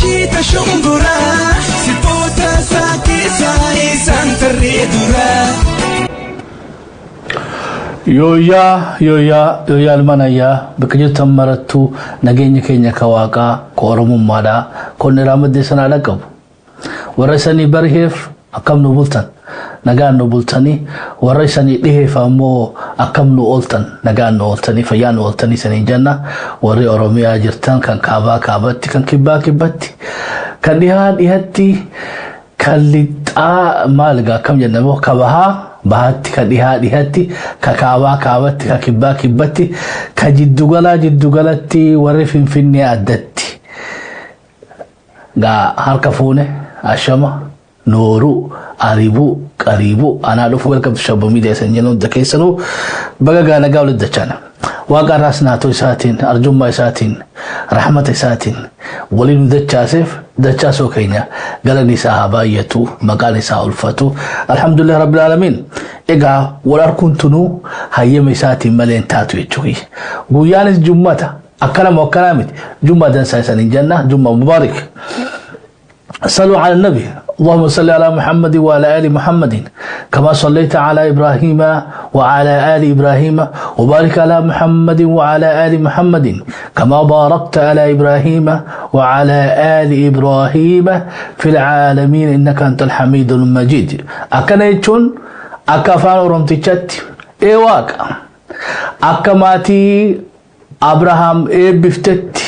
Ashiita shumburaa sirboota isaa keessaa isaan tarree duraa. Yooyyaa, yooyyaa, yooyyaa, ilmaan ayyaa bakka jirtan marattuu, nageenya keenya ka waaqaa, ka oromummaadhaa konne raamadde sanaa dhaqqabu. Warra isanii bariheef akkam nu bultan? Nagaan nu bultanii? Warra isanii dhiheef ammoo akkam nu ooltan? Nagaan nu ooltanii, fayyaa nu ooltanii isanii jenna. Warri Oromiyaa jirtan, kan kaabaa kaabatti, kan kibbaa kibbatti, kan dhihaa dhihatti, kan lixaa maal egaa akkam jenna moo, ka bahaa bahaatti, ka dhihaa dhihatti, ka kaabaa kaabatti, ka kibbaa kibbatti, ka jiddugalaa jiddugalatti, warri Finfinnee addatti. Gaa harka fuune, ashama, nooruu, aribuu, qariibuu, anaa dhufu, welcome to Shabbo Media isan jennu. Hunda keessanuu baga gaa nagaa walitti dachana. Waaqa irraas naatoo isaatiin, arjummaa isaatiin, rahmata isaatiin waliin nu dachaaseef dachaasoo keenya galanni isaa haa baay'atu, maqaan isaa ulfatu. Alhamdulillah rabbil aalamiin. Egaa wal arguun tunuu hayyama isaatiin malee hin taatu jechuudha. Guyyaanis jummata, akkana moo akkanaa miti? Jummaa dansaa isaniin jenna, jummaa mubaarik. صلوا على النبي. اللهم صل على محمد وعلى آل محمد كما صليت على إبراهيم وعلى آل إبراهيم، وبارك على محمد وعلى آل محمد كما باركت على إبراهيم وعلى آل إبراهيم في العالمين إنك أنت الحميد المجيد. Akkana jechuun akka afaan Oromtichatti, ee Waaqa, akka maatii Abrahaam eebbiftetti,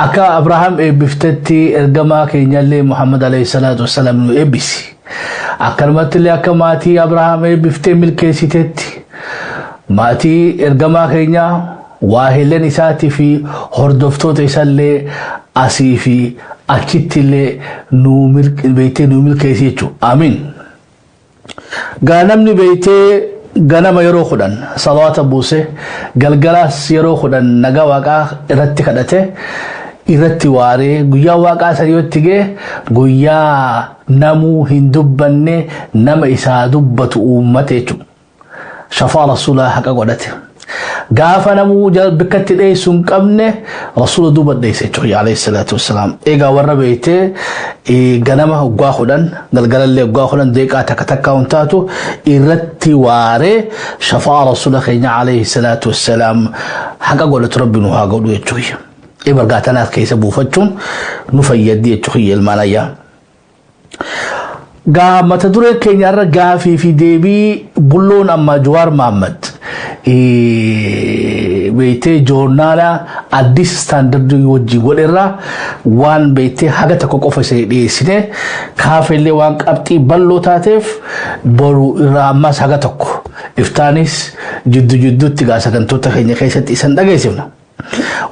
akka Abrahaam eebbiftetti, ergamaa keenyallee Muhammad alayhi salaatu wasalaam nu eebbisi. Akkanumatti illee akka maatii Abrahaam eebbiftee milkeessitetti, maatii ergamaa keenyaa, waahileen isaatii fi hordoftoota isallee asii fi achitti illee nu beektee nu milkeessi jechuudha. Amiin. Gaa namni beektee ganama yeroo 10 salawaata buuse, galgalaas yeroo 10 nagaa waaqaa irratti kadhate, irratti waaree guyyaa waaqaa sadiitti gee, guyyaa namuu hin dubbanne nama isaa dubbatu uummate jechuudha. Shafaa rasuulaa haqa godhate. Gaafa namuu bikkatti dheessu hin qabne rasuula duuba dheesse jechuudha, alayhi salaatu wassalaam. Egaa warra beektee ganama waggaa 10, galgalallee waggaa 10, deeqaa takka takka hin taatu irratti waaree shafaa rasuula keenya alayhi salaatu wassalaam haqa godhatu rabbi nu haa godhu jechuudha. Ebargaa tanaaf keessa buufachuun nu fayyaddi jechuudha, ilmaan ayyaa. Gaa mata dureen keenya irra gaafii fi deebii bulloon amma Jawaar Mohammad beektee joornaala Addis Standard wajjin godherraa waan beektee haga tokko qofa isa dhiyeessine. Kaafillee waan qabxii bal'oo taateef boru irraa ammas haga tokko, iftaanis jiddu jidduutti gaa sagantoota keenya keessatti isan dhageessifna.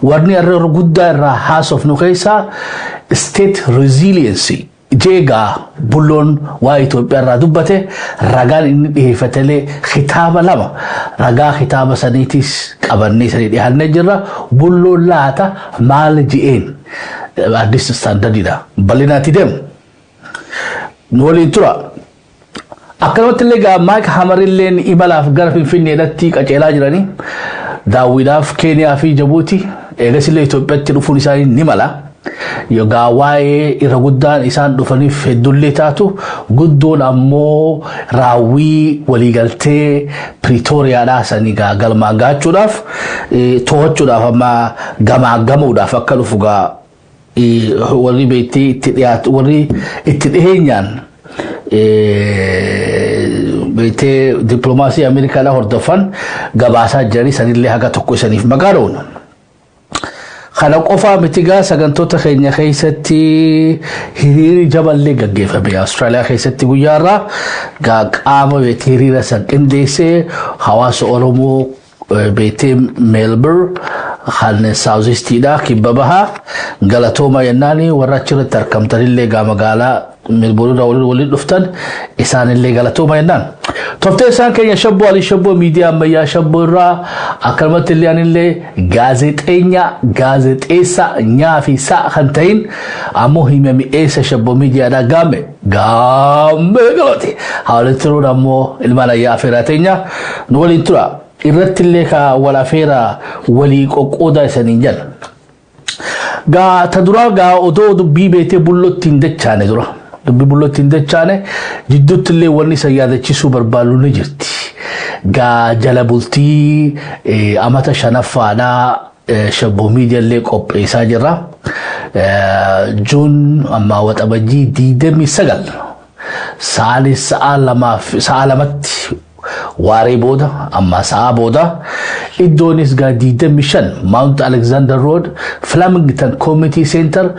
Warni irra guddaa irraa haasofnu keessaa state resiliency jeegaa bulloon waa Itoophiyaa irraa dubbate, ragaan inni dhiyeeffatelee kitaaba lama, ragaa kitaaba saniitis qabannee sanii dhiyaannee jirra. Bulloon laata maal ji'een Addis Standardiidha bal'inaatti deemu. Nu waliin tura. Akkanumatti illee gaa Maayik Hamarilleen imalaaf gara Finfinneedhatti qaceelaa jiranii, daawwiidhaaf Keeniyaa fi Jabuuti, eegas illee Itoophiyaatti dhufuun isaanii ni mala. Egaa waa'ee irra guddaan isaan dhufaniif hedduullee taatu, guddoon ammoo raawwii waliigaltee Piriitooriyaadhaa sanii gaa galmaan gaachuudhaaf, to'achuudhaaf, amma gamaa gamuudhaaf akka dhufu gaa warri beektii itti dhiyaatu, warri itti dhiheenyaan beektee dippiloomaasii Ameerikaadhaa hordofan gabaasaa jiranii, sanillee haga tokko isaniif maqaa dha'uun. Kana qofaa miti, gaa sagantoota keenya keessatti hiriirri jaballee gaggeeffame Awustiraaliyaa keessatti guyyaarraa. Gaa qaama beektee hiriira san qindeessee hawaasa Oromoo beektee Meelbur kan South Eastiidha, kibba bahaa, galatooma jennaani. Warra achirratti argamtanillee gaa magaalaa Meelboorn irraa waliin dhuftan isaanillee galatooma jennaan. Toftee isaan keenya Shabboo Alii Shabboo, miidiyaa ammayyaa Shabboo irraa, akkanumatti illee anillee gaazexeenya gaazexeessa nyaa fi sa'a kan ta'in ammoo hima mi'eessa Shabboo miidiyaadhaa gaame gaamee galate. Haala turuun ammoo ilmaan ayyaa afeeraa teenya nu waliin tura. Irratti illee ka wal afeeraa walii qoqqoodaa isaniin jenna. Gaa ta duraa gaa odoo dubbii beetee bullootti hin dachaane dura. Dubbii bullootti hin dachaane jidduutti illee wanni isa yaadachiisuu barbaadu ni jirti. Gaa jala bultii amata shanaffaadhaa Shabboo Miidiyaa illee qopheessaa jirra. Juun ammaa Waxabajjii 29 sa'aalee sa'a 2f sa'a 2tti waaree booda, amma sa'a booda, iddoonis gaa 25 Mount Alexander Road, Flemington Community Center,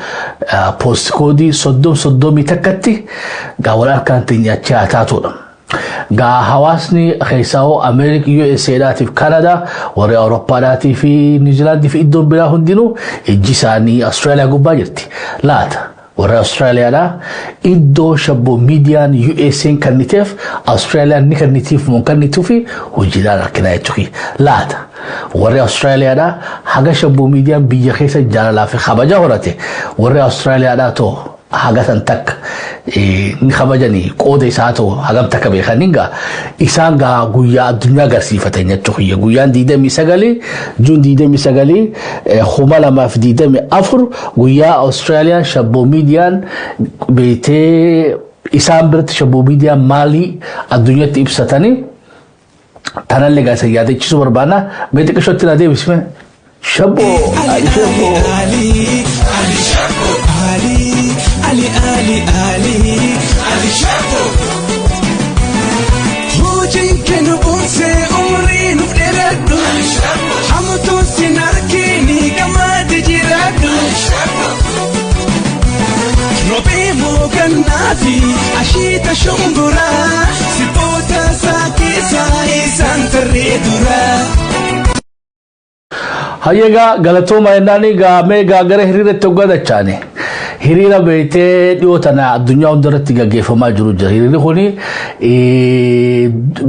post koodii 3031tti gaa wal harkaan nyaachaa haa taatudha. Gaa hawaasni keessaa hoo Ameerik USA dhaatiif Kanadaa, warri Awurooppaadhaatii fi Niwuzilaandii fi iddoon biraa hundinuu ijji isaanii Austraaliyaa gubbaa jirti. Laata warri Austraaliyaadhaa iddoo Shabboo Miidiyaan USA'n kenniteef Austraaliyaan ni kennitiif moo kennituufi hojiidhaan harkinaa jechuudha. Laata warri Austraaliyaadhaa haga Shabboo Miidiyaan biyya keessa jaalalaa fi kabaja horate, warri Austraaliyaadhaa too haga san takka ni kabajanii, qooda isaa ta'u hagam takka beekanii gaa isaan gaa guyyaa addunyaa agarsiifatan jechuudha. Guyyaan 29, Juun 29, 2024, guyyaa Austraaliyaan Shabboo Miidiyaan beetee isaan biratti Shabboo Miidiyaan maalii addunyaatti ibsatanii tanallee gaa isa yaadachiisuu barbaanna. Mee xiqqishootti na deebisme. Shabboo Ali Shabboo. Ali Ali Shabbo Ali Ali Ali Ali Ali Shabbo. Hojiin kennu boonsee umrii nuuf dheeradhu. Hamtuun sin argini gammaatti jiraadhu. Roobee moogannaa fi ashiita shumburaa sirboota isaa keessaa isaan tarree duraa. Hayyeegaa galatooma jennaan gaa mee gaa gara hiriiratti hoggaa dachaane, hiriira beektee dhiyoo tana addunyaa hundarratti gaggeeffamaa jiru jira. Hiriirri kuni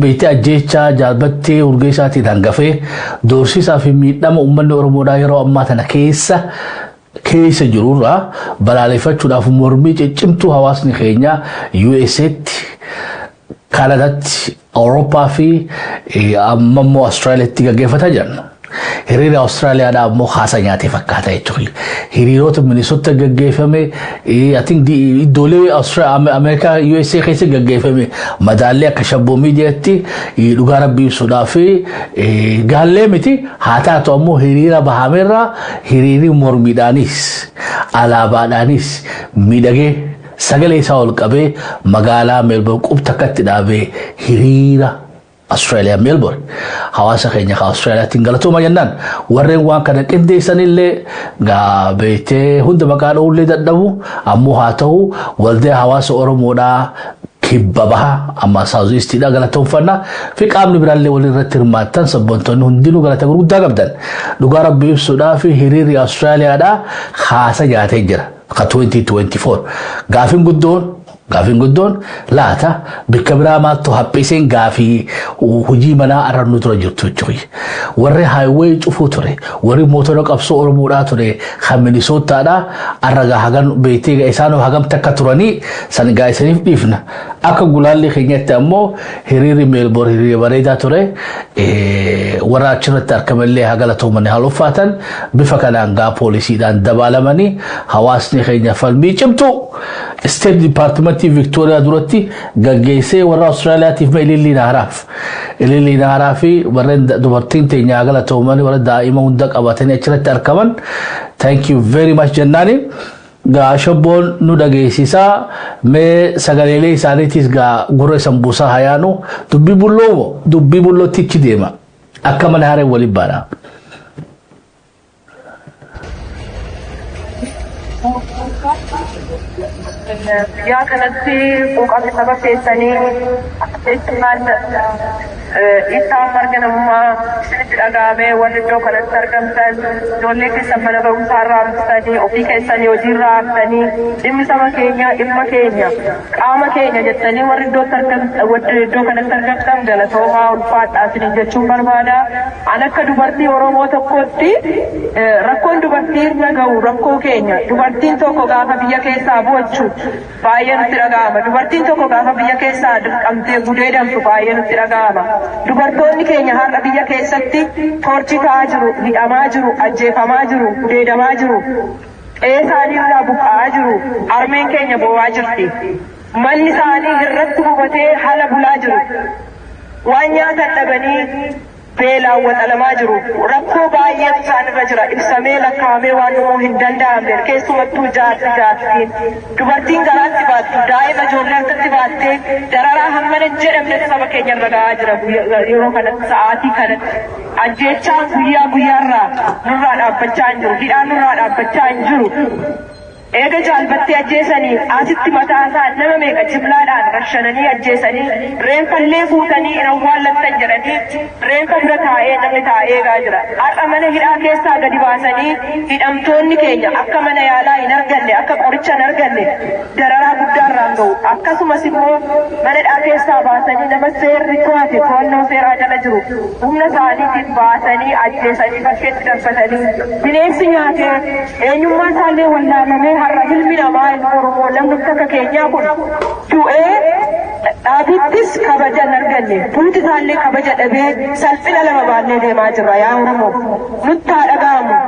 beektee ajjeechaa jaalbattee Urgeessaatiin hangafee doorsisaa fi miidhama uummanni Oromoodhaa yeroo ammaa tana keessa jirurraa balaaleffachuudhaaf mormii ciccimtuu hawaasni keenya USAtti, Kanadaatti, Awurooppaa fi amma immoo Austraaliyaatti gaggeeffataa jiran. Hiriira Awustiraaliyaadhaa immoo haasa nyaatee fakkaata jechuudha. Hiriirota Minnesota gaggeeffame, I think iddoolee Ameerikaa USA keessa gaggeeffame madaallee akka Shabboo Miidiyaatti dhugaa rabbii ibsuudhaa fi gaallee miti. Haa taatu ammoo hiriira bahameerraa hiriirri mormiidhaanis alaabaadhaanis miidhagee sagalee isaa ol qabee magaalaa Meelboorn qubta akkatti dhaabee hiriira Austraaliyaa Meelboorn hawaasa keenya ka Austraaliyaatiin galatooma jennaan. Warreen waan kana qindeessanillee gaa beektee hunda maqaa dha'ullee dadhabu, ammoo haa ta'u waldaa hawaasa Oromoodhaa kibba baha amma South Eastiidha galatoonfannaa fi qaamni biraallee walirratti hirmaattan sabboontoonni hundinuu galata gurguddaa qabdan. Dhugaa rabbii ibsuudhaa fi hiriirri Austraaliyaadhaa haasa nyaatee jira ka 2024. Gaafiin guddoon laata bikka biraa maaltu haphiseen gaafii hojii manaa arrannu dura jirtu jechuudha. Warri highway cufuu ture, warri mootora qabsoo Oromoodhaa ture, kan Minisootaadhaa arragaa hagam beektee isaan hagam takka turanii san gaa isaniif dhiifna. Akka gulaalli keenyatti ammoo hiriirri Meelboorn hiriira bareedaa ture. Warra achirratti argamallee haa galatoomanii haa ulfaatan. Bifa kanaan gaa poolisiidhaan dabaalamanii hawaasni keenya falmii cimtu State Departmentii Victoria duratti gaggeessee warra Austraaliyaatiif ma ilillii haaraaf. Ilillii haaraa fi warreen dubartiin teenya haa galatoomanii, warra daa'ima hunda qabatanii achirratti argaman. Thank you very much jennaani. Gaa Shabboon nu dhageessisaa, mee sagaleelee isaaniitis gaa gurra isan buusaa hayaanu. Dubbii bulloo dubbii bullootti ichi deema akka mana haree waliin baana. Guyyaa kanatti quuqamni saba keessanii jechuudhaan dhiittaa mirga namummaa isinitti dhaga'amee warri iddoo kanatti argamtan, ijoollee keessan mana barumsaa irraa hambistanii, ofii keessanii hojiirraa haftanii, dhimmi saba keenyaa dhimma keenya, qaama keenya jettanii warri iddoo kanatti argamtan galatoomaa, ulfaadhaa isiniin jechuun barbaada. An akka dubartii Oromoo tokkootti rakkoon dubartii irra gahu rakkoo keenya. Dubartiin tokko gaafa biyya keessaa boochu baay'ee nutti dhaga'ama. Dubartiin tokko gaafa biyya keessaa dirqamtee gudeedamtu baay'ee nutti dhaga'ama. Dubartoonni keenya har'a biyya keessatti torture ta'aa jiru, hidhamaa jiru, ajjeefamaa jiru, gudeedamaa jiru. Qe'ee isaanii irraa buqqa'aa jiru. Harmeen keenya boo'aa jirti. Manni isaanii irratti gubatee haala bulaa jiru. Waan nyaatan dhabanii beelaan waxalamaa jiru. Rakkoo baay'eetu isaanirra jira. Ibsamee lakkaa'amee waan dhumuu hin danda'amne. Keessumattuu jaarsi jaartiin. Dubartiin garaatti baattu, daa'ima ijoollee harkatti baattee dararaa hammana hin jedhamnetu saba keenya irra ga'aa jira yeroo kanatti, sa'aatii kanatti. Ajjeechaan guyyaa guyyaarraa nurraa dhaabbachaa hin jiru. Hidhaan nurraa dhaabbachaa hin jiru. Eega Jaal Battee ajjeesanii asitti mataa isaa nama meeqa jimlaadhaan rashananii ajjeesanii, reenfallee fuutanii hin awwaallattan jedhanii, reenfa bira taa'ee namni taa'ee eegaa jira. Har'a mana hidhaa keessaa gadi baasanii hidhamtoonni keenya akka mana yaalaa hin arganne, akka qoricha hin arganne dararaa guddaa irraan ga'u. Akkasumas immoo mana hidhaa keessaa baasanii nama seerri to'ate, to'annoo seeraa jala jiru, humna isaaniitiin baasanii ajjeesanii bakkeetti darbatanii bineensi nyaatee eenyummaa isaallee wallaalamee, har'a ilmi namaa, ilmi Oromoo, namni akka keenyaa kun du'ee dhaabittis kabaja hin arganne, duuti isaallee kabaja dhabee salphina lama baannee deemaa jirra. Yaa Oromoo, nutti haa dhaga'amu,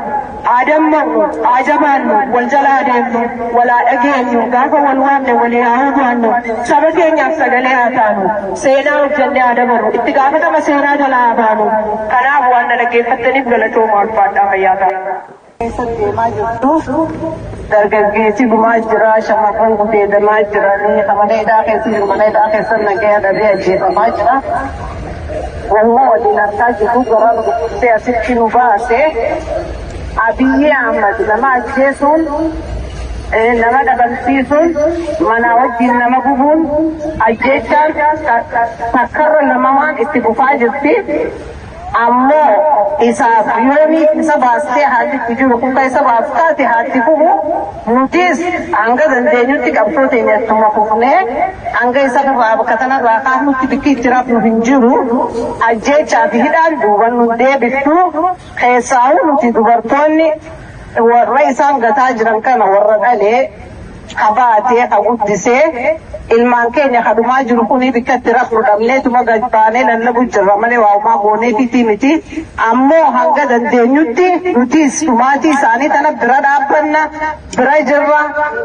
haa dammaqnu, haa jabaannu, wal jalaa deemnu, wal haa dhageenyu, gaafa wal waamne walii haa hubannu, saba keenyaaf sagalee haa taanu, seenaa hojjennee haa dabarru, itti gaafatama seenaa jalaa haa baanu. Kanaaf waan na dhaggeeffattaniif galatooma, ulfaadhaa, fayyaa ta'a. Keessa deemaa jirtu dargaggeessi gumaa jira, shamarran gudeedamaa jiranii, mana hidhaa keessa jiru, mana hidhaa keessa nagaya dhabee ajjeefamaa jira. Wammoo waliin harkaa jirru garaa nu dhukkubsee asitti nu baase. Abiyyi Ahmad nama ajjeesuun, nama dhabamsiisuun, mana wajjin nama gubuun, ajjeechaan takkarra lamamaan itti fufaa jirti. Ammoo isaaf yoomii isa baastee haalli itti jiru kun kan isa baasu taate haatti fufu. Nutis hanga dandeenyutti qabsoo teenya ittuma fufnee hanga isa irraa bakka kanarraa kaafnutti bikki itti rafnu hin jiru. Ajjeechaa fi hidhaan duuban nu deebiftu. Keessaa'uu nuti dubartoonni warra isaan gataa jiran kana, warra dhalee ka baatee ka guddisee ilmaan keenya ka dhumaa jiru kuni, bikka itti rafnu dhabneetuma gad baanee lallabu jirra malee waa homaa gooneefiti miti. Ammoo hanga dandeenyutti nutis dhumaatii isaanii tana bira dhaabbanna, bira jirra.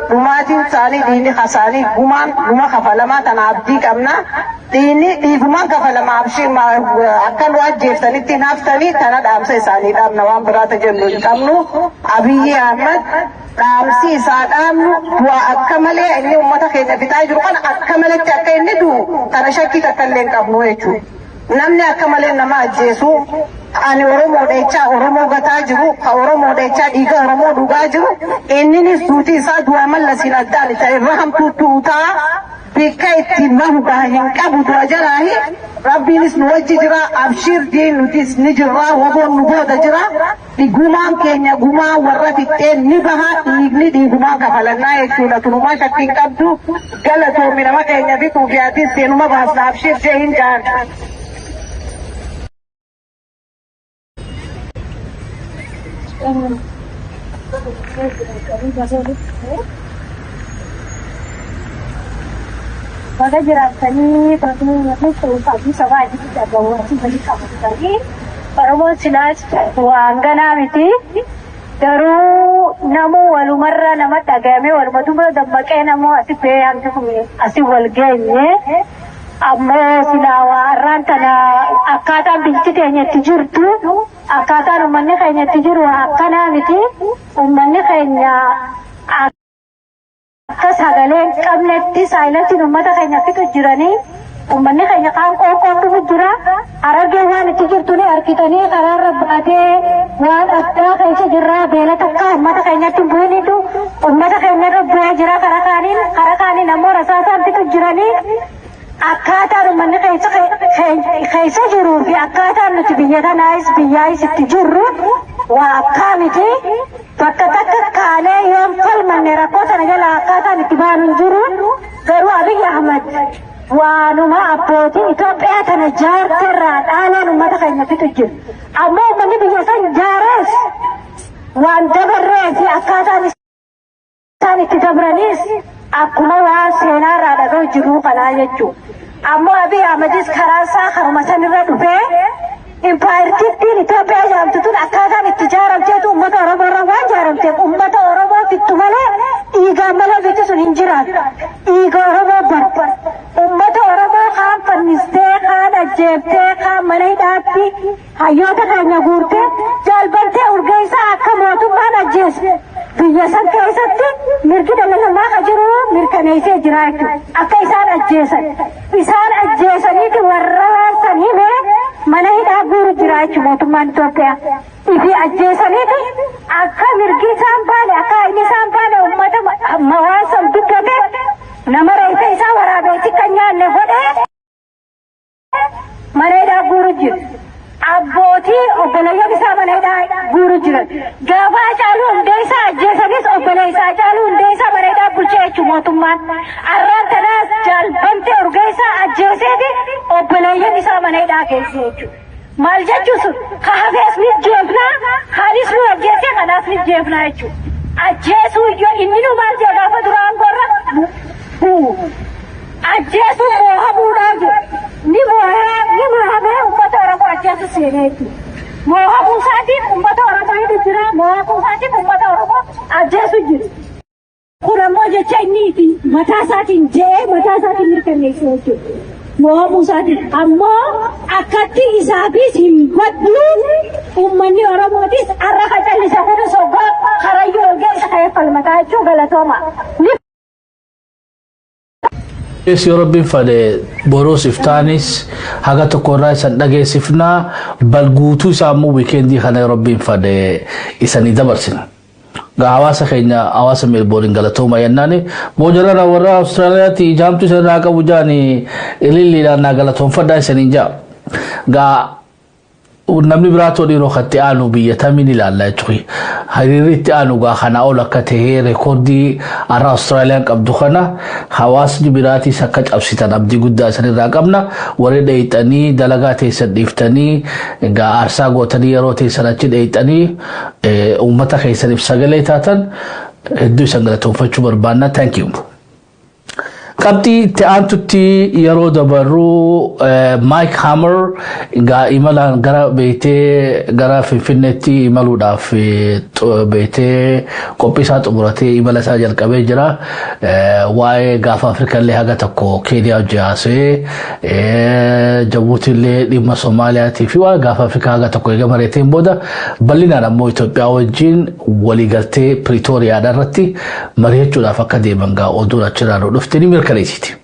Dhumaatiin isaanii, dhiigni kasaanii gumaan dhuma kafalamaa tana abdii qabna. Dhiigni dhiigumaan kafalama, abshii akka nu ajjeeftanitti hin haftanii. Tana dhaamsa isaanii dhaabna, waan biraata jennu hin qabnu. Abiyyi Ahmad dhaamsi isaa dhaamnu du'a akka malee inni uummata keenya fixaa jiru kana akka maletti akka inni du'u kana shakkii takka illee hin qabnu jechuudha. Namni akka malee nama ajjeesu, ani Oromoo dheechaa Oromoo gataa jiru, ka Oromoo dheechaa dhiiga Oromoo dhugaa jiru, inninis duuti isaa du'a mallasiin addaan isa irra hamtuutti utaa bikka itti bahu hin qabu du'a jalaahi. Rabbiinis nu wajji jira, abshiir diin, nutis ni jirra, woboon nu booda jira. Gumaan keenya gumaa warra fixxee ni baha, dhiigni dhiigumaan kafalannaa jechuudha. Tunumaa shakkii hin qabdu. Galatoomi, nama keenya fixuu fi atis seenuma baasna, abshiir jee hin jaan. Baga jiraattanii fi sabaa itti argamu asii walitti qabatanii Oromoon silaas waan ganaa miti. Garuu namuu walumarra nama dhagayamee walumatu bira dammaqee namoo asi ba'ee hanti kun asii wal geenye. Ammoo silaa waa har'aan tana akkaataan biyyi teenya itti jirtu, akkaataan uummanni keenya itti jiru akkanaa miti. Uummanni keenya akka sagalee hin qabnetti saayilantiin uummata keenya fixu jiranii, uummanni keenya kaan qoonqoon dhufu jira. Harargeen waan itti jirtu ni harkitanii karaarra baatee waan addaa keessa jirra. Beela takka uummata keenyatti hin bu'initu uummata keenyarra bu'aa jira karaa kaaniin. Karaa kaaniin ammoo rasaasaan fixu jiranii. Akkaataan uummanni keessa jiruu fi akkaataan nuti biyya kanaayis biyyaayis itti jirru waa akkaa miti. Bakka takka kaanee yoon falmanne rakkoo sana jala akkaataan itti baanu hin jiru. Garuu Abiy Ahmad waanuma abbootiin Itoophiyaa tana jaarterraa dhaalaan uummata keenya fixu jiru. Ammoo uummanni biyya san jaarees waan dabarree fi akkaataan isaan itti dabranis akkuma waan seenaarraa dhaga'u jiruu kanaa jechuudha. Ammoo Abiy Ahmadis karaa isaa karuma sanirra dhufee Impaayirtittiin Itoophiyaa jedhamtu tun akkaataan itti ijaaramteetu uummata Oromoo irra waan ijaaramteef, uummata Oromoo fittu malee, dhiigaan malee biyyi sun hin jiraatu. Dhiiga Oromoo barba. Uummata Oromoo kaan fannistee, kaan ajjeeftee, kaan mana hidhaatti hayyoota keenya guurtee, jaalbantee Urgeessaa akka mootummaan ajjeese biyya san keessatti mirgi dhala namaa ka jiru mirkaneessee jira jechuudha. Akka isaan ajjeesan. Isaan ajjeesaniiti warra waan san himee mana hidhaa guuru jira jechuudha mootummaan Itoophiyaa. Ifi ajjeesaniiti akka mirgi isaan baane, akka inni isaan baane, uummata waan san dubbate nama reeffa isaa waraabeetti kan nyaanne godhee mana hidhaa guuru jira. Abbootii obboleeyyan isaa mana hidhaa guuru jiran. Gaafa Hacaaluu Hundeessaa ajjeesanis obboleessa Hacaaluu Hundeessaa mana hidhaa bulchee jechuun mootummaan. Arraan tanaas jaalbamtee Urgeessaa ajjeeseeti obboleeyyan isaa mana hidhaa geesse jechuudha. Maal jechuun sun ka hafees ni jeefnaa, kaanis nu ajjeesee kanaas ni jeefnaa jechuudha. Ajjeesuu iyyuu inni nu maal jee gaafa duraan gorra bu'u. Ajjeesuu moohamuudhaan jedhu. Ni moohee, ni moohamee uummata Oromoo ajjeesu seenee jechuudha. Moohamuu isaatiin uummata Oromoo hidhu jira. Moohamuu isaatiin uummata Oromoo ajjeesu jira. Kun ammoo jecha inni itti mataa isaatiin je'ee mataa isaatiin mirkaneesse jechuudha. Moohamuu isaatiin ammoo akkatti isaafis hin baddu, uummanni Oromootis har'a ka callise kunis hoggaa karayyuu ol ga'e isa ka'ee falmataa jechuun galatooma. Ni Yoo Rabbiin fedhe boruus iftaanis haga tokko irraa isan dhageessifnaa, bal guutuu isaa immoo weekendii kana yoo Rabbiin fedhe isanii dabarsina. Gaa hawaasa keenya, hawaasa Meelbooriin galatooma jennaani boojarana warra Awustiraaliyaatti jaamtu isan irraa qabu jaani ililliidhaan naa galatoonfadhaa isaniin jaa. Gaa namni biraatoo dhiiroo kan itti aanu biyya tamiin ilaalla jechuudha. Hiriirri itti aanu gaa kanaa ol akka ta'e, reekoordii har'a Awustiraaliyaan qabdu kana hawaasni biraatiis akka cabsitan abdii guddaa isanirraa qabna. Warri dheeyxanii dalagaa teessan dhiiftanii, gaa aarsaa gootanii yeroo teessan achi dheeyxanii uummata keessaniif sagalee taatan hedduu isan galatoonfachuu barbaanna. Thank you. Qabxii itti aantutti yeroo dabarru, Mike Hammer gaa imalaan gara beektee gara Finfinneetti imaluudhaaf beektee qophii isaa xumuratee imala isaa jalqabee jira. Waa'ee gaafa Afrikaallee haga tokko Keeniyaa hojii haasa'ee, Jabuutiillee dhimma Soomaaliyaatii fi waa'ee gaafa Afrikaa haga tokko eega mari'ateen booda bal'inaan ammoo Itoophiyaa wajjin waliigaltee Piriitooriyaadha irratti mari'achuudhaaf akka deeman gaa oduun achirraa nu dhufte ni mirkaneessiti.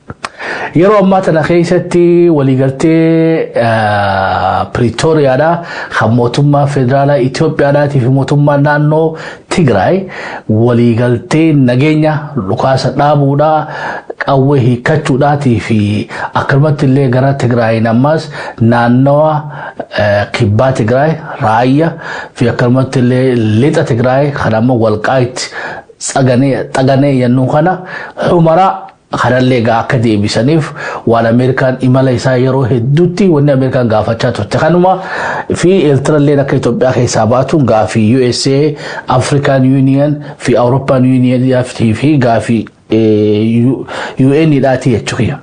Yeroo ammaa tana keessatti waliigaltee Piriitooriyaadha kan mootummaa federaalaa Itoophiyaadhaatii fi mootummaa naannoo Tigraay waliigaltee nageenya dhukaasa dhaabuudhaa, qawwee hiikkachuudhaatii fi akkanumatti illee gara Tigraayin ammas naannawa kibbaa Tigraay, Raayyaa fi akkanumatti illee lixa Tigraay kan ammoo Walqaayitti Xaganee yennuu kana Humaraa kanallee egaa akka deebisaniif waan Ameerikaan imala isaa yeroo hedduutti wanni Ameerikaan gaafachaa turte kanuma fi Eertiralleen akka Itoophiyaa keessaa baatuun gaafii USA, African Union fi European Union fi gaafii UN dhaati jechuudha.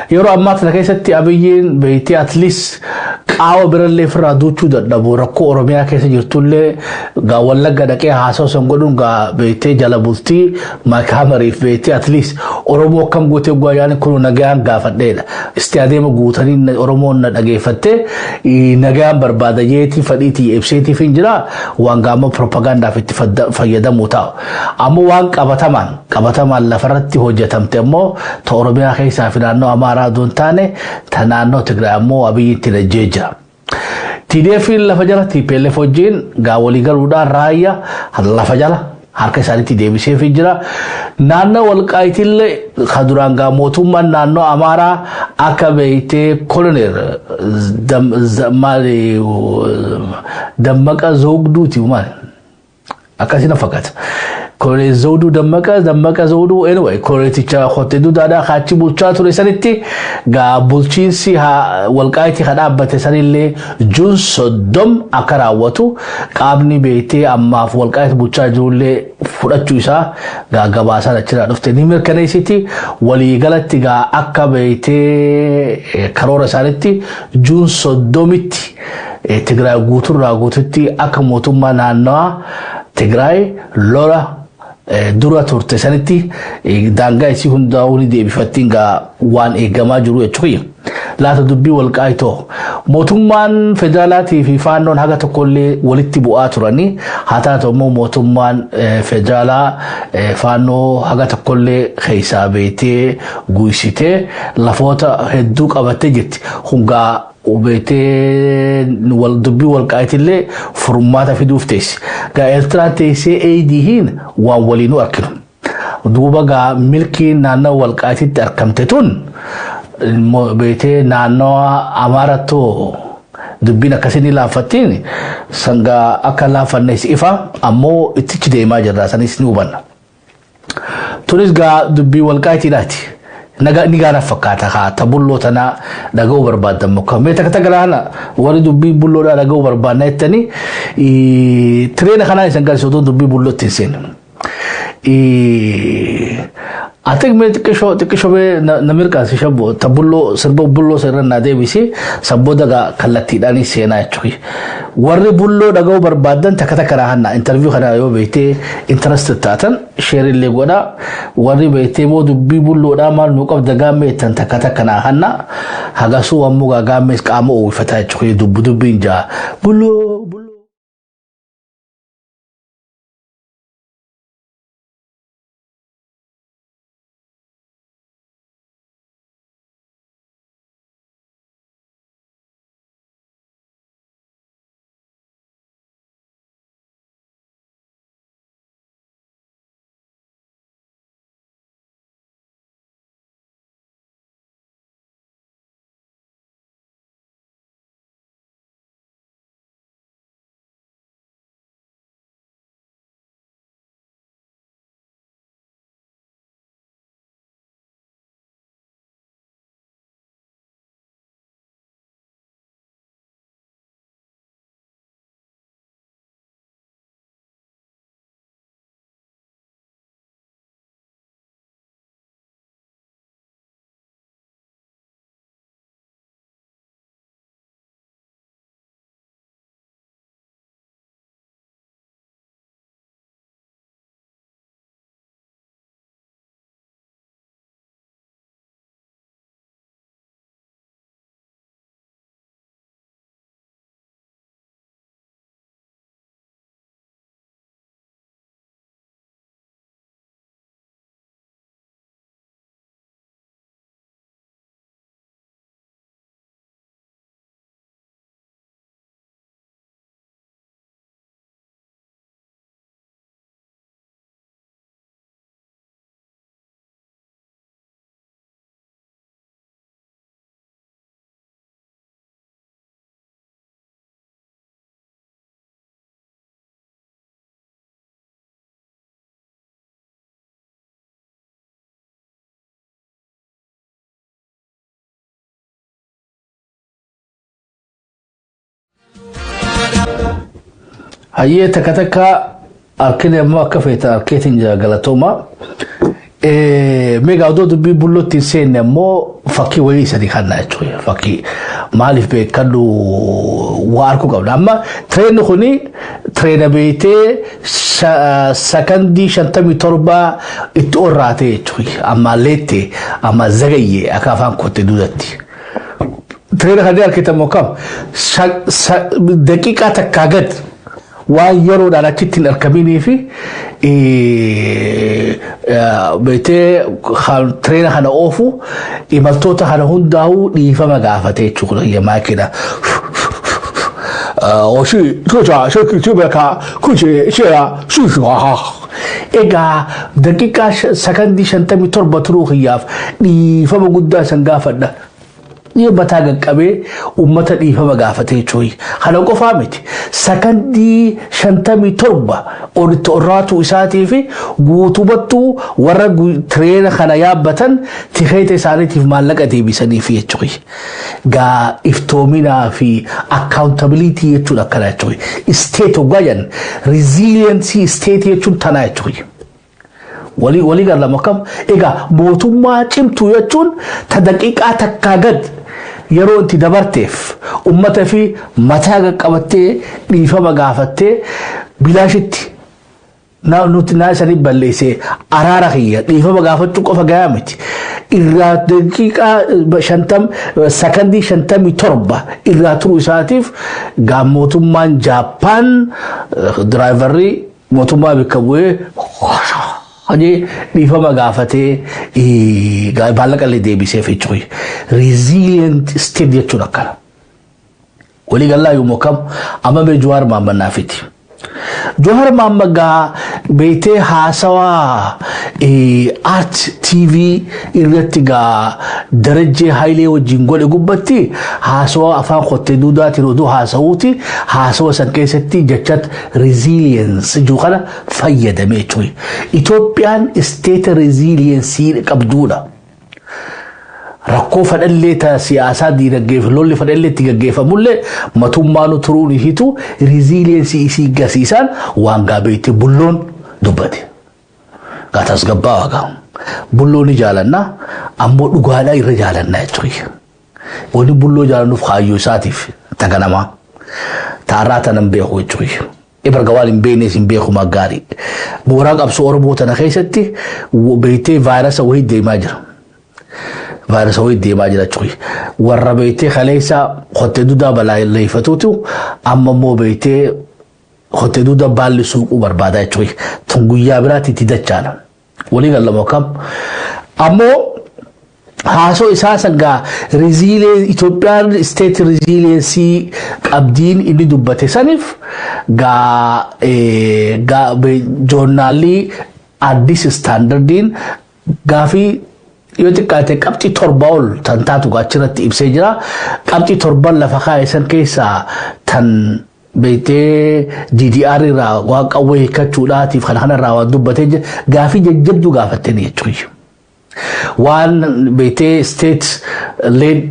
Yeroo ammaa kana keessatti Abiyyiin beektee at least qaawa birallee ofirraa duuchuu dadhabu, rakkoo Oromiyaa keessa jirtullee gaa Wallagga dhaqee haasawaa san godhuun gaa beektee jala bultii Mike Hammeriif beektee at least Oromoo akkam gootee guyyaan kun nagaan gaafadheedha. Istiyadeema guutanii Oromoon na dhageeffattee nagaan barbaada jeetii fadhiitii ibseetiif hin jira, waan gaammoo propagaandaaf itti fayyadamuu taa'u. Ammoo waan qabatamaan lafarratti hojjetamte ammoo ta Oromiyaa keessaa fi naannoo Amaaraa osoo hin taane ta naannoo Tigraay ammoo Abiyyi itti lejjee jira. TDF lafa jala TPLF wajjin gaa walii galuudhaan Raayyaa lafa jala harka isaaniitti deebiseefii jira. Naannoo Walqaayitillee kan duraan gaa mootummaan naannoo Amaaraa akka beektee koloneel Dammaqa Zoogduuti maali? Akkasii na fakkaata. Koloneel Zawuduu Dammaqa, Dammaqa Zawuduu, anyway, koloneeticha Kottee Dudaadhaa kaachi bulchaa ture sanitti gaa bulchiinsi Walqaayitii kan dhaabbate sanillee June 30 akka raawwatu qaamni beektee ammaaf Walqaayitii bulchaa jirullee fudhachuu isaa gaa gabaasaan achirraa dhufte ni mirkaneessiti. Waliigalatti gaa akka beektee karoora isaanitti June 30tti Tigraay guuturraa guututti akka mootummaa naannawaa Tigraay lola dura turte sanitti daangaa isii hundaa'uu ni deebifattiin gaa waan eegamaa jiru jechuudha. Laata dubbii Walqaayitoo mootummaan federaalaatii fi faannoon haga tokkollee walitti bu'aa turanii, haa taatu immoo mootummaan federaalaa faannoo haga tokkollee keessaa beektee guysitee lafoota hedduu qabattee jirti. Hungaa beektee wal dubbii Walqaayitillee furmaata fiduuf teessi. Gaa Eertiraan teessee eeydiihiin waan waliinuu arginu. Duuba gaa milkiin naannoo Walqaayititti argamte tun beektee naannoo Amaarattoo dubbiin akkasii ni laaffattiin sangaa akka laaffannes ifa, ammoo ittichi deemaa jirra, sanis ni hubanna. Tunis gaa dubbii Walqaayitiidhaati. Naga ni gaana fakkaata haa ta bulloo tanaa dhaga'uu barbaaddan muka. Mee takka takka laana warri dubbii bulloodhaa dhaga'uu barbaadna jettanii tireena kanaan isan galche otoo dubbii bullootti hin seenne. Ati mee xiqqishoo xiqqishoo mee na mirqaansi shabbo ta bulloo sirba bulloo sirra naa deebisi, sabbooda gaa kallattiidhaan seenaa jechuudha. Warri bulloo dhaga'uu barbaaddan takka takka naa hanna interview kana yoo beektee interested taatan share illee godha. Warri beektee immoo dubbii bulloodhaa maal nu qabda gaammee jettan takka takka naa hanna. Hagasuu ammoo gaa gaammees qaama uwwifataa jechuudha, dubbi dubbiin jaa bulloo bulloo. Hayyee, takka takka harkine immoo akka feetan harkeetiin jira, galatooma. Meegaa odoo dubbii bullootti hin seenne immoo fakkii wayii sadii kanna jechuudha. Fakkii maaliif beekadhu waa arguu qabna. Amma tireenni kuni tireena beektee sakandii 57 itti orraate jechuudha. Amma leette, amma zagayyee akka afaan kotte duudatti. Tireena kanneen argitamu kam daqiiqaa takkaa gad waan yeroodhaan achitti hin argaminii fi beektee tireena kana oofu imaltoota kana hundaa'uu dhiifama gaafate jechuudha maakina. 我是车长，是这边看，过去是啊，试试啊。Egaa daqiiqaa sakandii 57 turuu kiyyaaf dhiifama guddaa isan gaafadha. Mataa qaqqabee uummata dhiifama gaafatee jechuudha. Kana qofaa miti. Sakandii 57 olitti orraatu isaatii fi guutumattuu warra train kana yaabbatan tikeeta isaaniitiif maallaqa deebisaniif jechuudha. Gaa iftoominaa fi accountability jechuudha akkana jechuudha. State hoggaa jenna, resiliency state jechuun tanaa jechuudha. Walii galama akkam? Egaa mootummaa cimtuu jechuun ta daqiiqaa takkaa gad yeroo itti dabarteef ummata fi mataa qaqqabattee dhiifama gaafattee, bilaashitti nuti naa isanii balleessee, araara kiyya, dhiifama gaafachuu qofa gahaa miti. Irraa daqiiqaa 50, sakandii 57 irraa turuu isaatiif gaa mootummaan Jaappaan driverri mootummaa bakka bu'ee hojii dhiifama gaafatee maallaqa illee deebiseef jechuudha. Resilient state jechuun akkana. Walii galaa yommuu kam amma mee Jawaar Mahammad naafiti. Jawaar Mahammad gaa beektee haasawaa Art TV irratti gaa Darajjee Hayilee wajjin godhe gubbatti, haasawaa afaan qottee duudaatiin oduu haasawuuti, haasawa san keessatti jechat resilience jiru kana fayyadame jechuudha. Itoophiyaan state resilience qabduudha. Rakkoo fadhallee ta siyaasaa, diinagdee fi lolli fadhallee itti gaggeeffamullee matummaan turuun isiitu resilience isii gasiisaan waan gaabeetti bulloon dubbate. Gaa tasgabbaa gaa. Bulloo ni jaalanna, ammoo dhugaadhaa irra jaalanna jechuudha. Wanni bulloo jaalannuuf kaayyoo isaatiif taganamaa. Taarraa tanan beeku jechuudha. Ibarga waan hin beeknes hin beeku gaarii. Mooraa qabsoo Oromoo tana keessatti beektee vaayirasa wayii deemaa jira. Vaayirasa wayii deemaa jira jechuudha. Warra beektee kaleessa qottee duudaa balaaleffatuutu amma immoo beektee qottee duudaa baalli suuquu barbaada jechuudha. Tun guyyaa biraatti itti dachaana. Walii galama kam. Ammoo haasoo isaa sangaa resilience, Itoophiyaan state resilience qabdiin inni dubbate saniif gaa joornaalii Addis Standardiin gaafii yoo xiqqaate qabxii 7 ol tan taatu achirratti ibsee jira. Qabxii 7n lafa kaa'e san keessaa tan beektee DDR irraa waan qawwee hiikkachuudhaatiif kana kanarraa waan dubbatee jira. Gaafii jajjabduu gaafattanii jechuudha. Waan beektee state led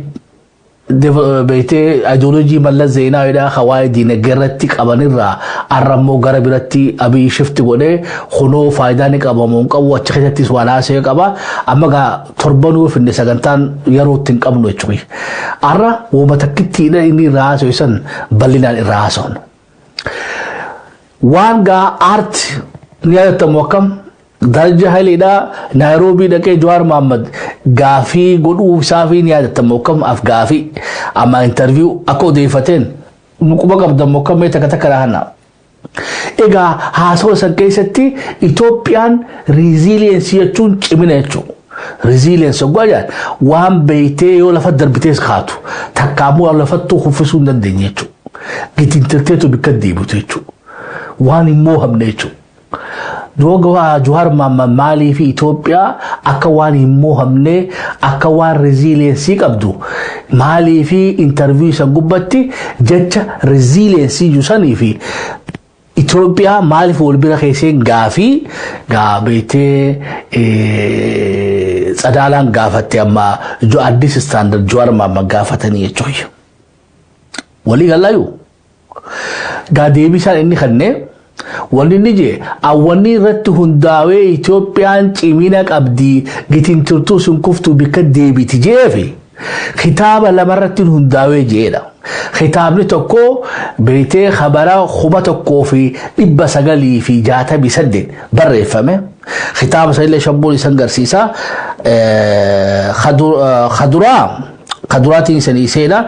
beektee ideoloojii Mallas Zeenaawidhaa kan waa'ee diinagdee irratti qabanirraa har'a immoo gara biratti Abiy shift godhee kunoo faayidaa ni qabamu hin qabu, achi keessattis waan haasa'e qaba. Amma gaa torbanuu finne, sagantaan yeroo itti hin qabnu jechuudha. Har'a wooma takkittiidha inni irraa haasa'e san bal'inaan irraa haasa'u. Waan gaa aarti ni yaadatamu akkam? Daraja Haileedhaa Naayiroobii dhaqee Jawaar Mohammad gaafii godhuu isaa fi ni yaadatamu akkam? Af gaafii amma interview akka odeeffateen quba qabdamu akkam? Mee takka takka raahana. Egaa haasawa san keessatti Itoophiyaan resilience jechuun cimina jechuudha. Resilience hoggaa jedhan waan beektee yoo lafa darbitees kaatu, takkaammoo lafattuu kuffisuu hin dandeenye jechuudha. Gitintirteetu bikka deebitu jechuudha. Waan hin moohamne jechuudha. Duuba Jawaar Mohammad maalii fi Itoophiyaa akka waan hin moohamne, akka waan resilience qabdu, maalii fi interview san gubbatti jecha resilience sanii fi Itoophiyaa maaliif wal bira keesseen gaafii gaa beektee Tsadaalaan gaafatte, amma Addis Standard Jawaar Mohammad gaafatanii jechuudha. Walii galaayu. Gaa deebisaan inni kannee wanni inni jee awwanni irratti hundaa'ee Itoophiyaan cimina qabdi, gitintirtuu sun kuftuu bikka deebiti jeefi kitaaba lamarratti hundaa'ee jeedha. Kitaabni tokko beektee habara 1968 barreeffame. Kitaaba sanillee shambuun isan garsiisa. Kaduraa kaduraatiin isanii seena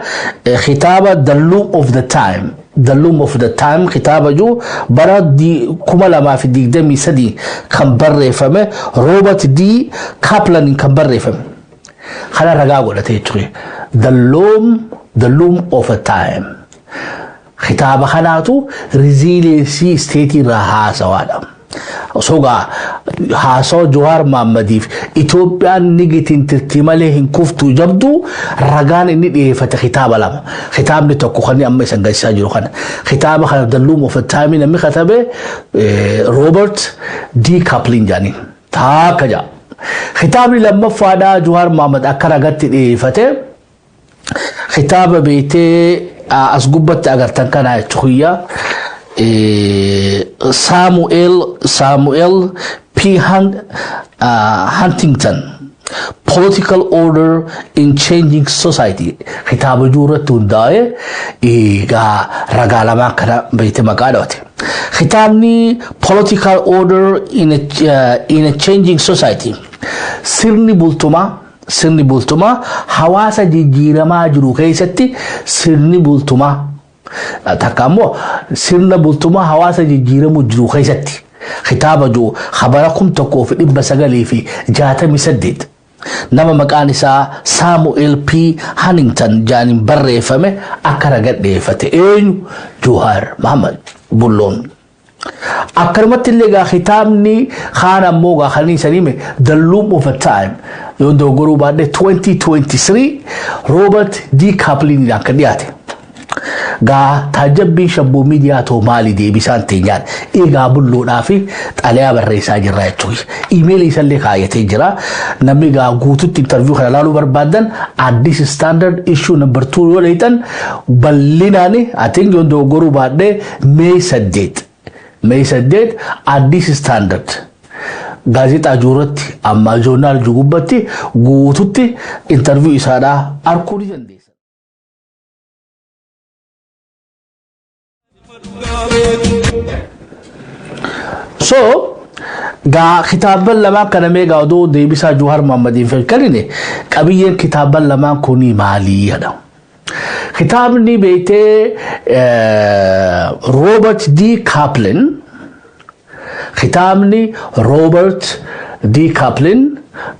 kitaaba The Loom of the Time. The Loom of the Time kitaaba jiru bara 2023 kan barreeffame, Robert D. Kaplan kan barreeffame. Kana ragaa godhate jechuudha. The Loom of a Time. Kitaaba kanaatu resilience state irraa haasawaadha. Osoo gaa haasawaa Jawaar Mahaammadiif Itoophiyaan ni gitintirti malee hin kuftu jabdu ragaan inni dhiyeeffate kitaaba lama. Kitaabni tokko kan amma isan galchisaa jiru kana. Kitaaba kana The Loom of Time namni katabe Robert D. Kaplan jedhaniin. Taakka jedha. Kitaabni lammaffaadhaa Jawaar Mahaammad akka ragatti dhiyeeffate kitaaba beetee as gubbatti agartan kana jechuudha. Samuel P. Huntington, Political Order in Changing Society, kitaaba juurratti hundaa'e egaa ragaa lamaan kana beekte maqaa dhawate. Kitaabni Political Order in a Changing Society, sirni bultumaa hawaasa jijjiiramaa jiru keessatti, sirni bultumaa takka ammoo sirna bultumaa hawaasa jijjiiramuu jiru keessatti kitaaba jiru habara 1968 nama maqaan isaa Samuel P. Huntington jaaniin barreeffame akka raga dhiyeeffate eenyu? Jawaar Mohammad Bulloon. Akkanumatti illee gaa kitaabni kaan ammoo gaa kan isanii The Loom of a Time, yoo dogoggoruu baadhe, 2023 Robert D. Kaplanidhaan kan dhiyaate. Gaa taajabbiin Shabboo Miidiyaa too maali deebisaan teenyaan egaa bulloodhaa fi xalayaa barreessaa jirra jechuudha. Iimeelii isallee kaayatee jira. Namni gaa guututti interview kana ilaaluu barbaadan Addis Standard issue number 2 yoo leetan bal'inaan, atiin yoo dogoggoruu baadhee, May 8, May 8, Addis Standard gaazexaa juuratti amma joornaal gubbatti guututti interview isaadhaa arguu ni dandeessa. So gaa kitaaban lamaan kana mee gaa odoo deebisaa Jawaar Mohammadiin fakkadine, qabiyyeen kitaaban lamaan kunii maalii jedha. Kitaabni beektee Robert D. Kaplan, kitaabni Robert D. Kaplan,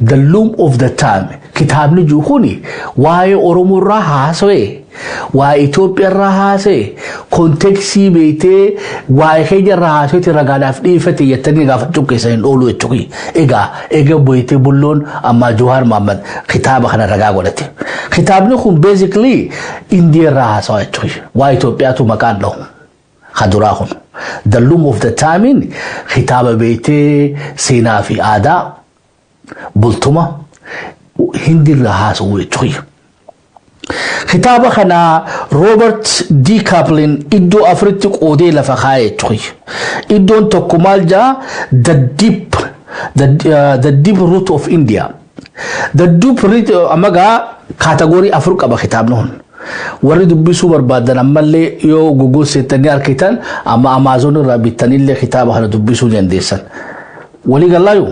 The Loom of the Time kitaabni jiru kuni, waa'ee Oromoo irraa haasawee, waa'ee Itoophiyaa irraa haasa'e, context beektee waa'ee keenya irraa haasa'eeti ragaadhaaf dhiyeeffate jettanii gaafachuu keessa hin oolu jechuudha. Egaa eega beektee bulloon ammaa Jawaar Mohammad kitaaba kana ragaa godhate. Kitaabni kun basically Indiya irraa haasawa jechuudha. Waa'ee Itoophiyaatu maqaan dhahu. Kaduraa kun. The Loom of the Time kitaaba beektee seenaa fi aadaa bultuma Hindirraa haasa'u jechuudha. Kitaaba kana Robert D. Kaplan iddoo afuritti qoodee lafa kaa'e jechuudha. Iddoon tokko maal jaa? The Deep Root of India. The Deep Root amma gaa category afur qaba kitaabni kun. Warri dubbisuu barbaadan ammallee yoo Google seettanii argitan, amma Amazon irraa bittanillee kitaaba kana dubbisuu dandeessan. Walii galaayu?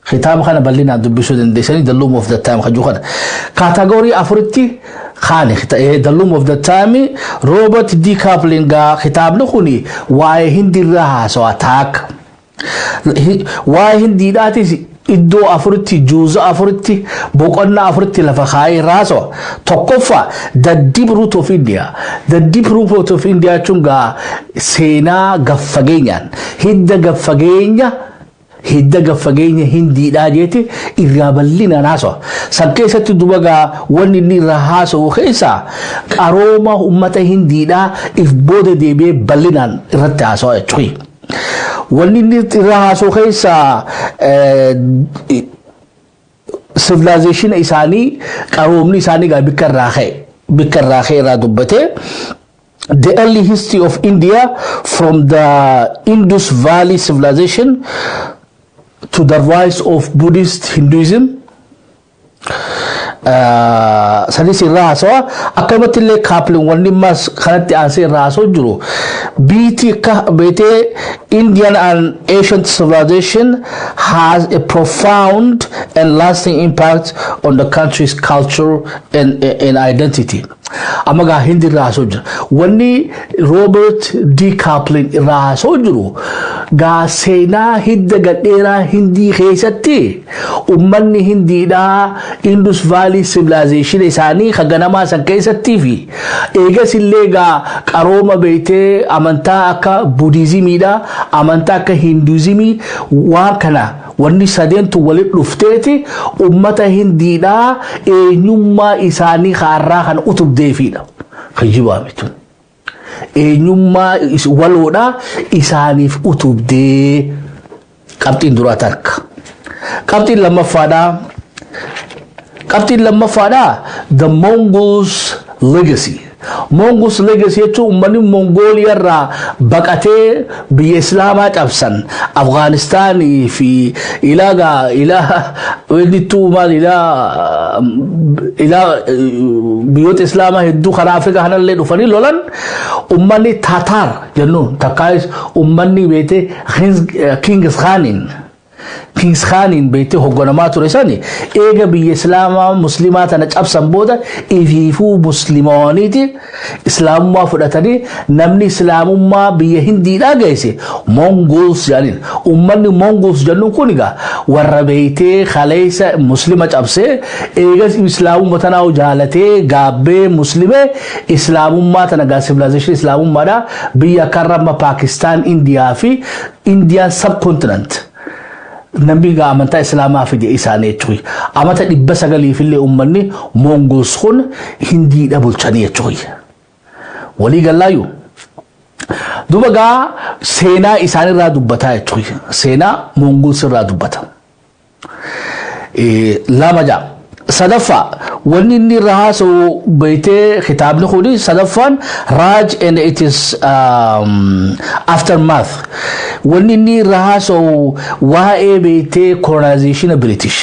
Kitaaba kana bal'inaan dubbisuu dandeessanii, The Loom of the Time kajuu kana. Category afuritti kaane The Loom of the Time, Robert D. Kaplan. Gaa kitaabni kuni waa'ee Hindiirraa haasawaa taakka. Waa'ee Hindiidhaatis iddoo afuritti, juuza afuritti, boqonnaa afuritti lafa kaayee haasawa. Tokkoffaa, The Deep Root of India. The Deep Root of India jechuun gaa seenaa gaffageenyaan hidda gaffageenya Hindiidhaa jeeti irraa bal'inaan haasawa. San keessatti duba gaa wanni inni irraa haasawu keessaa qarooma uummata Hindiidhaa if booda deebi'ee bal'inaan irratti haasawa jechuudha. Wanni inni irraa haasawu keessaa civilization isaanii, qaroomni isaanii gaa bikka irraa ka'e irraa dubbatee, the early history of India from the Indus Valley Civilization to the rise of Buddhist Hinduism. Sanis irraa haasawa. Akkanumatti illee Kaplan wanni ammas kanatti aansee irraa haasa'u jiru biitii akka beetee Indian and ancient civilization has a profound and lasting impact on the country's culture and identity. Amma gaa Hindi irraa haasoo jira. Wanni Robert D. Kaplan irraa haasoo jiru gaa seenaa hidda gadheeraa Hindii keessatti ummanni Hindiidhaa Indus Valley Civilization isaanii kan ganamaa san keessattii fi eegas illee gaa qarooma beeytee amantaa akka Budiizimiidha, amantaa akka Hinduuzimii, waan kana wanni sadeentu walitti dhufteeti ummata Hindiidhaa eenyummaa isaanii haarraa kan utubdeefidha. Kijibaa miti. Eenyummaa waloodhaa isaaniif utubdee qabxiin duraa takka. Qabxiin lammaffaadhaa The Mongols Legacy. Mongols Legacy jechuun uummanni Mongooliyaa irraa baqatee biyya Islaamaa cabsan Afgaanistaanii fi ilaa gaa ilaa wellittuu maal ilaa biyyoota Islaamaa hedduu karaa Afrikaa kanallee dhufanii lolan, uummanni Tatar jennuun takkaayis uummanni beetee Kings Khaniin beektee hogganamaa ture sani eega biyya Islaamaa Muslimaa tana cabsan booda ifiifuu Musliimooniiti Islaamummaa fudhatanii namni Islaamummaa biyya Hindiidhaa geesse Mongols jedhaniin. Uummanni Mongols jennuun kun egaa warra beektee kaleessa Muslima cabsee eegas Islaamummaa tanaa jaalatee gaabbee Muslimee Islaamummaa tana gaa civilization Islaamummaadhaa biyya akka amma Paakistaan, Indiyaa fi Indian subcontinent. Namni gaa amantaa Islaamaa fide isaanii jechuudha. Amata 900f illee uummanni Mongols kun Hindiidha bulchanii jechuudha. Walii gallaayyuu. Duba gaa seenaa isaanirraa dubbataa jechuudha. Seenaa Mongols irraa dubbata. Lama ja'a. Sadaffaa, wanni inni irra haasa'u beektee kitaabni kuni sadaffaan Raj and its aftermath. Wanni inni irra haasa'u waa'ee beektee colonization British.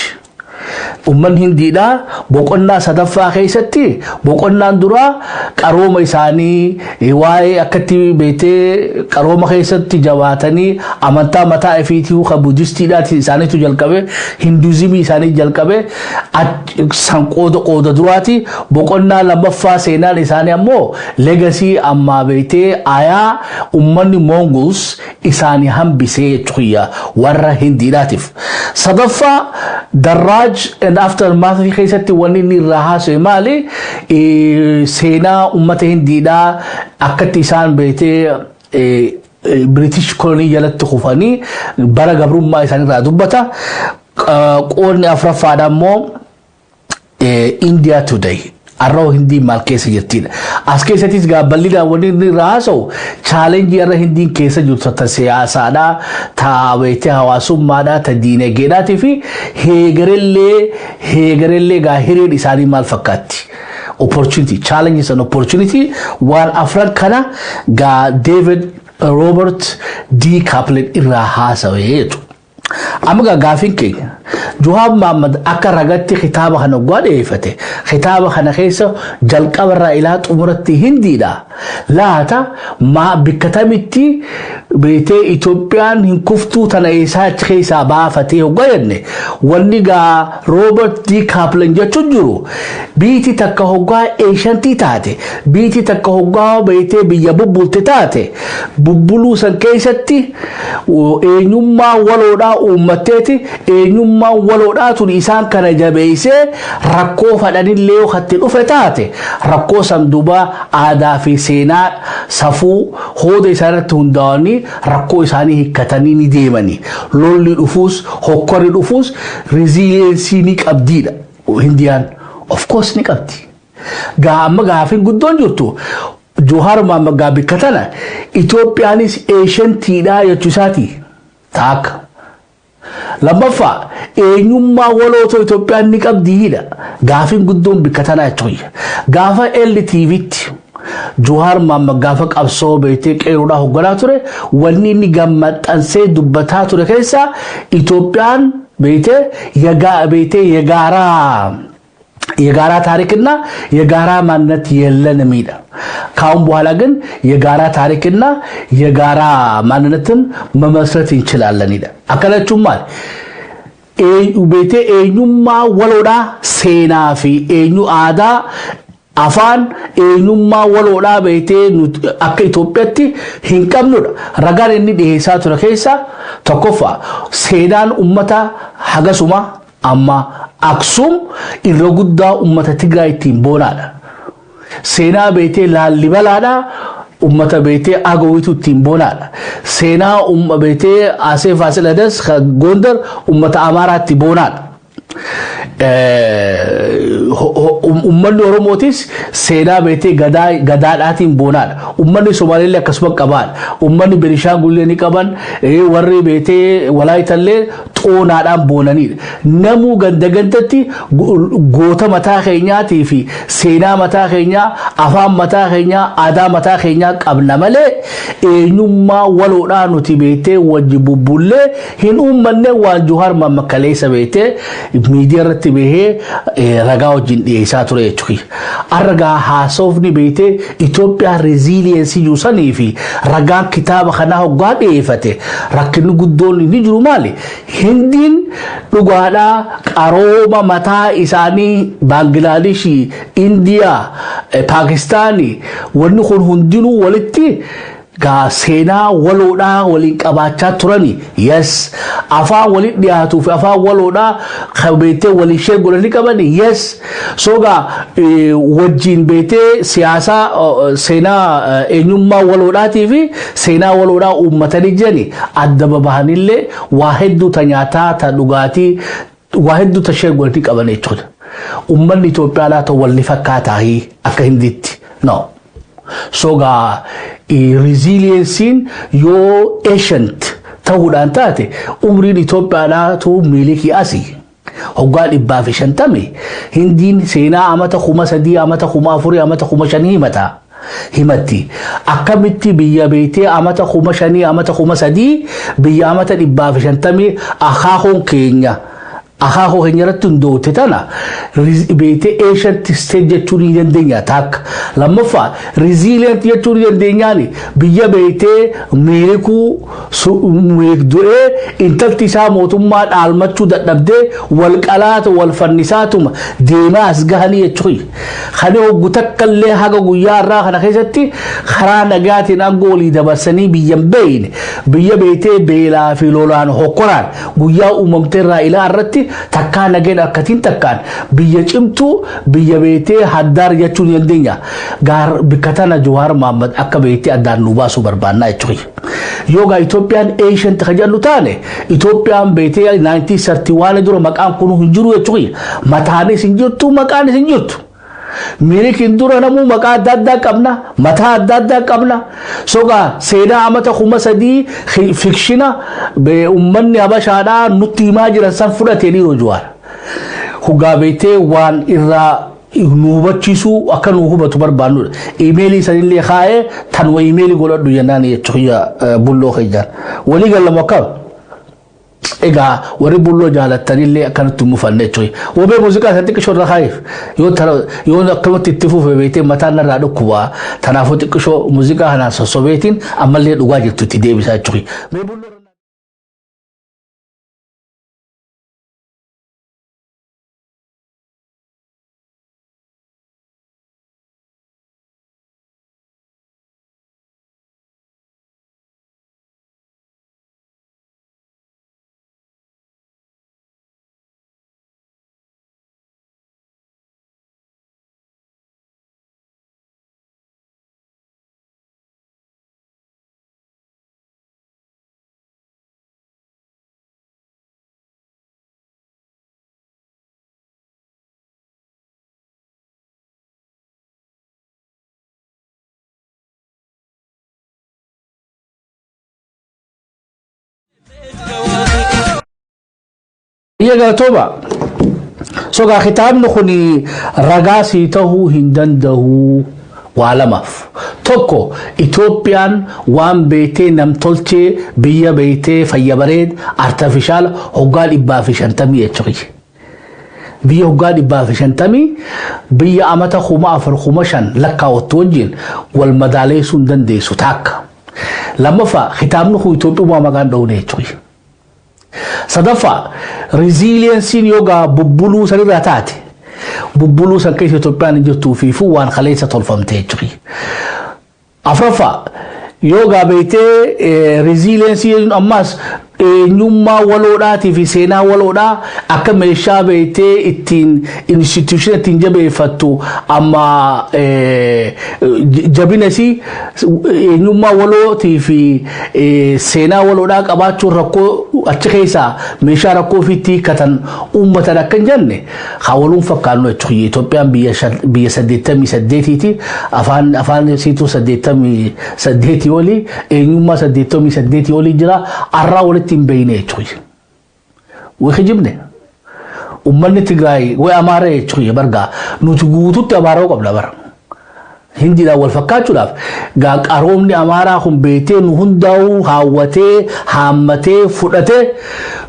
Uummanni Hindiidhaa boqonnaa sadaffaa keessatti, boqonnaan duraa qarooma isaanii waa'ee akkatti beektee qarooma keessatti jabaatanii amantaa mataa ifiitii kan Budistiidhaati isaaniitu jalqabe, Hinduuzimii isaanii jalqabe san qooda qooda duraati. Boqonnaa lammaffaa seenaan isaanii ammoo legacy ammaa beektee ayaa uummanni Mongols isaanii hambisee jechuudha warra Hindiidhaatiif. Sadaffaa, The Raj and Aftermath keessatti wanni inni irraa haasa'e maali? Seenaa uummata Hindiidhaa akkatti isaan beektee British colony jalatti kufanii bara gabrummaa isaanii irraa dubbata. Qoodni afuraffaadha immoo India Today. Har'a Hindii maal keessa jirtidha. As keessattis gaa bal'inaan wanni inni irraa haasa'u challenge har'a Hindiin keessa jirtu ta siyaasaadhaa, ta beektee hawaasummaadhaa, ta diinagdeedhaatii fi heegarellee gaa hireen isaanii maal fakkaatti. Opportunity, challenges and opportunity, waan afran kana gaa David Robert D. Kaplan irraa haasa'e jechuudha. Amma gaa gaafiin keenya, Jawaar Mohammad akka ragatti kitaaba kana waggaa dhiyeeffate, kitaaba kana keessa jalqabarraa ilaa xumuratti Hindiidha. Laata maa bikka tamitti beetee Itoophiyaan hin kuftuu tana eessaa achi keessaa baafatee hoggaa jenne, wanni gaa Robert D. Kaplan jechuun jiru biiti takka hoggaa ancient taate, biiti takka hoggaa beetee biyya bubbulte taate, bubbuluu san keessatti eenyummaa waloodhaa uummatteeti, eenyummaan waloodhaa tun isaan kana jabeessee rakkoo fadhanillee yoo hatti dhufe taate rakkoo san duuba aadaa fi seenaa safuu hooda isaanirratti hundaa'anii rakkoo isaanii hiikkatanii ni deemanii. Lolli dhufuus, hokkorri dhufuus resilience ni qabdiidha. Hindiyaan of course ni qabdi. Gaa amma gaafiin guddoon jirtu, Jawaar Mohammad gaa bikka tana Itoophiyaanis ancientiidha jechuu isaati. Taakka. Lammaffaa, eenyummaa walootoo Itoophiyaan ni qabdiidha. Gaafiin guddoon bikka tanaa jechuudha. Gaafa LTVtti Jawaar Mohammad gaafa qabsoo beektee qeeroodhaa hoogganaa ture, wanni inni gammaxxansee dubbataa ture keessa Itoophiyaan beektee yagaa beektee የጋራ ታሪክና የጋራ ማንነት የለንም ይላል። ካሁን በኋላ ግን የጋራ ታሪክና የጋራ ማንነትን መመስረት እንችላለን ይላል። Akkana jechuun maali? Beetee eenyummaa waloodhaa, seenaa fi eenyu, aadaa, afaan, eenyummaa waloodhaa beetee akka Itoophiyaatti hin qabnudha. Ragaan inni dhiyeessaa ture keessa tokkoffaa, seenaan ummata hagasuma amma Aksum irra guddaa ummata Tigraay ittiin boonaadha. Seenaa beetee Laallibalaadha, ummata beetee Agawiitu ittiin boonaadha. Seenaa beetee Asee Faasiladas Gondar ummata Amaaraatti boonaadha. Ummanni Oromootis seenaa beetee gadaadhaatiin boonaadha. Ummanni Somaaliillee akkasuma qabaadha. Ummanni Benishaangullee ni qaban, warri beetee Walaayitallee xoonaadhaan boonanidha. Namuu ganda gandatti goota mataa keenyaatii fi seenaa mataa keenyaa, afaan mataa keenyaa, aadaa mataa keenyaa qabna malee eenyummaa waloodhaa nuti beetee wajji bubbullee hin uummanne, waan Juhaar Mammakaaleessa beetee miidiyaa irratti bahee ragaa wajjin dhiyeessaa ture jechuudha. Argaa haasofni beetee Itoophiyaa resilience juusanii fi ragaan kitaaba kanaa hoggaa dhiyeeffate, rakkinni guddoon inni jiru maali? Hindiin dhugaadhaa qarooma mataa isaanii, Baangilaadeeshii, Indiyaa, Paakistaanii, wanni kun hundinuu walitti gaa seenaa waloodhaa waliin qabaachaa turani. Yes, afaan walitti dhiyaatuu fi afaan waloodhaa kan beetee waliin share godhanii qabani. Yes, so gaa wajjin beetee siyaasaa, seenaa, eenyummaa waloodhaatii fi seenaa waloodhaa uummatanii jirani adda babahanillee waa hedduu ta nyaataa, ta dhugaatii, waa hedduu ta share godhanii qaban jechuudha. Uummanni Itoophiyaa ta'u walli fakkaataa akka Hindiitti? No. So gaa resilienceiin yoo ancient ta'uudhaan taate, umriin Itoophiyaadhaatu Miilikii asii. Hoggaa 150, Hindiin seenaa amata 3000, amata 4000, amata 5000 himata. Himatti. Akkamitti biyya beetee amata 5000, amata 3000, biyya amata 150 akaakuun keenya akaakuu keenya irratti hundoote tana beetee ancient state jechuu ni dandeenya takka. Lammaffaa, resilient jechuu ni dandeenyaani biyya beetee Miilikuu du'ee intalti isaa mootummaa dhaalmachuu dadhabdee wal qalaata wal fannisaatuma deemaa as gahanii jechuudha. Kan hoggu takka illee haga guyyaa irraa kana keessatti karaa nagaatiin aangoo walii dabarsanii biyya hin beeyne, biyya beetee beelaa fi lolaan hokkoraan guyyaa uumamtee irraa ilaa irratti takkaa nageen akkatiin takkaan biyya cimtuu, biyya beetee haddaar jechuu ni dandeenya. Gaar bikka tana Jawaar Mohammad akka beetee addaan nu baasuu barbaannaa jechuudha. Yoo gaa Itoophiyaan ancient kan jedhu taane, Itoophiyaan beetee 1931 dura maqaan kun hin jiru jechuudha. Mataanis hin jirtu, maqaanis hin jirtu. Miilikiin dura namuu maqaa adda addaa qabna, mataa adda addaa qabna. So gaa seenaa amata 3000 fiction uummanni Habashaadhaa nutti himaa jiran san fudhatee dhiiroo Jawaar. Hugaa beetee waan irraa nu hubachiisuu akka nu hubatu barbaannudha. Imeelii sanillee kaa'ee tanuma imeelii godhadhu jennaan jechuudha bulloo keenyaan. Walii galamu akkam? Egaa warri bulloo jaalattanillee akkanatti mufanne jechuudha. Wobee muuziqaa isa xiqqishoo irra kaa'eef, yoo akkamatti itti fufe beektee mataan narraa dhukkubaa. Kanaafuu xiqqishoo muuziqaa kanaan sossobeetiin ammallee dhugaa jirtu itti deebisaa jechuudha. Biyya galatooma. So gaa kitaabni kun ragaa sii ta'uu hin danda'u waa lamaaf. Tokko, Itoophiyaan waan beetee namtolchee, biyya beetee fayya bareed artificial hoggaa 150 jechuudha. Biyya hoggaa 150, biyya amata 4000, 5000 lakkaawwattu wajjin wal madaaleessuu hin dandeessu takka. Lammaffaa, kitaabni kun Itoophiyaa maqaan dha'uun jechuudha. Sadaffaa, resilienceiin yoogaa bubbuluu sanirraa taate, bubbuluu san keessa Itoophiyaan hin jirtuu fiifuu waan kaleessa tolfamte jechuudha. Afraffaa, yoogaa beektee resilienceii ammas eenyummaa waloodhaatii fi seenaa waloodhaa akka meeshaa beektee ittiin institution ittiin jabeeffattu, amma jabina isii eenyummaa walootii fi seenaa waloodhaa qabaachuun rakkoo achi keessaa meeshaa rakkoo ofiitti hiikkatan uummatan akka hin jenne haa waluun fakkaannu jechuudha. Itoophiyaan biyya 88ti, afaan isiituu 88 olii, eenyummaa 88 olii jira, arraa walitti hin beeyne jechuudha. Way kijibne. Uummanni Tigraay way Amaara jechuudha. Bargaa nuti guututti Amaaraa qabna bara. Hindiidhaan wal fakkaachuudhaaf gaa qaroomni Amaaraa kun beektee nu hundaa'uu haawwatee, haammatee, fudhatee,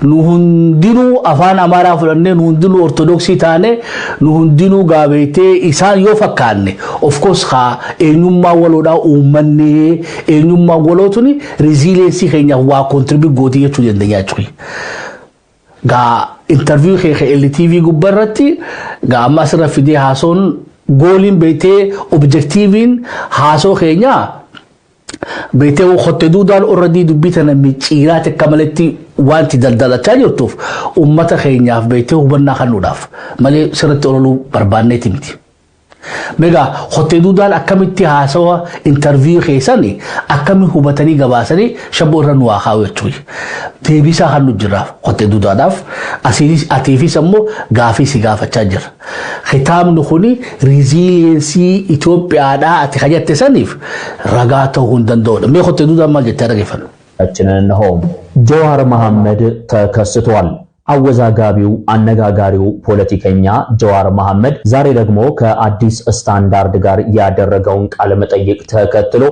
nu hundinuu afaan Amaaraa fudhannee, nu hundinuu Ortodoksii taane, nu hundinuu gaa beektee isaan yoo fakkaanne, of course haa eenyummaa waloodhaa uummanni eenyummaa walootuni resilienceii keenyaaf waa contribute gootii jechuu dandeenya jechuudha. Gaa interview kee LTV gubbaa irratti gaa amma asirra fidee haasoon goaliin beektee objectiveiin haasoo keenyaa beektee hotte duudaan already dubbii tana micciiraa akka malatti wanti daldalachaa jirtuuf ummata keenyaaf beektee hubannaa kennuudhaaf malee sirriitti ololuu barbaanneeti miti. Meegaa hottee duudaan akkamitti haasawa interview keessanii akkami hubatanii gabaasanii shabboo irra nu haa kaa'u jechuudha. Deebisaa kan nu jiraaf hottee duudaadhaaf atiifis ammoo gaafii si gaafachaa jira. Kitaabni kuni resilienceii Itoophiyaadhaa ati kajatte saniif ragaa ta'uu hin danda'udha. Mee hottee duudaan maal jettee dhaggeeffannu? ችንን እነሆ። ጀዋር መሐመድ ተከስቷል። አወዛጋቢው አነጋጋሪው ፖለቲከኛ ጀዋር መሐመድ ዛሬ ደግሞ ከአዲስ ስታንዳርድ ጋር ያደረገውን ቃለ መጠይቅ ተከትሎ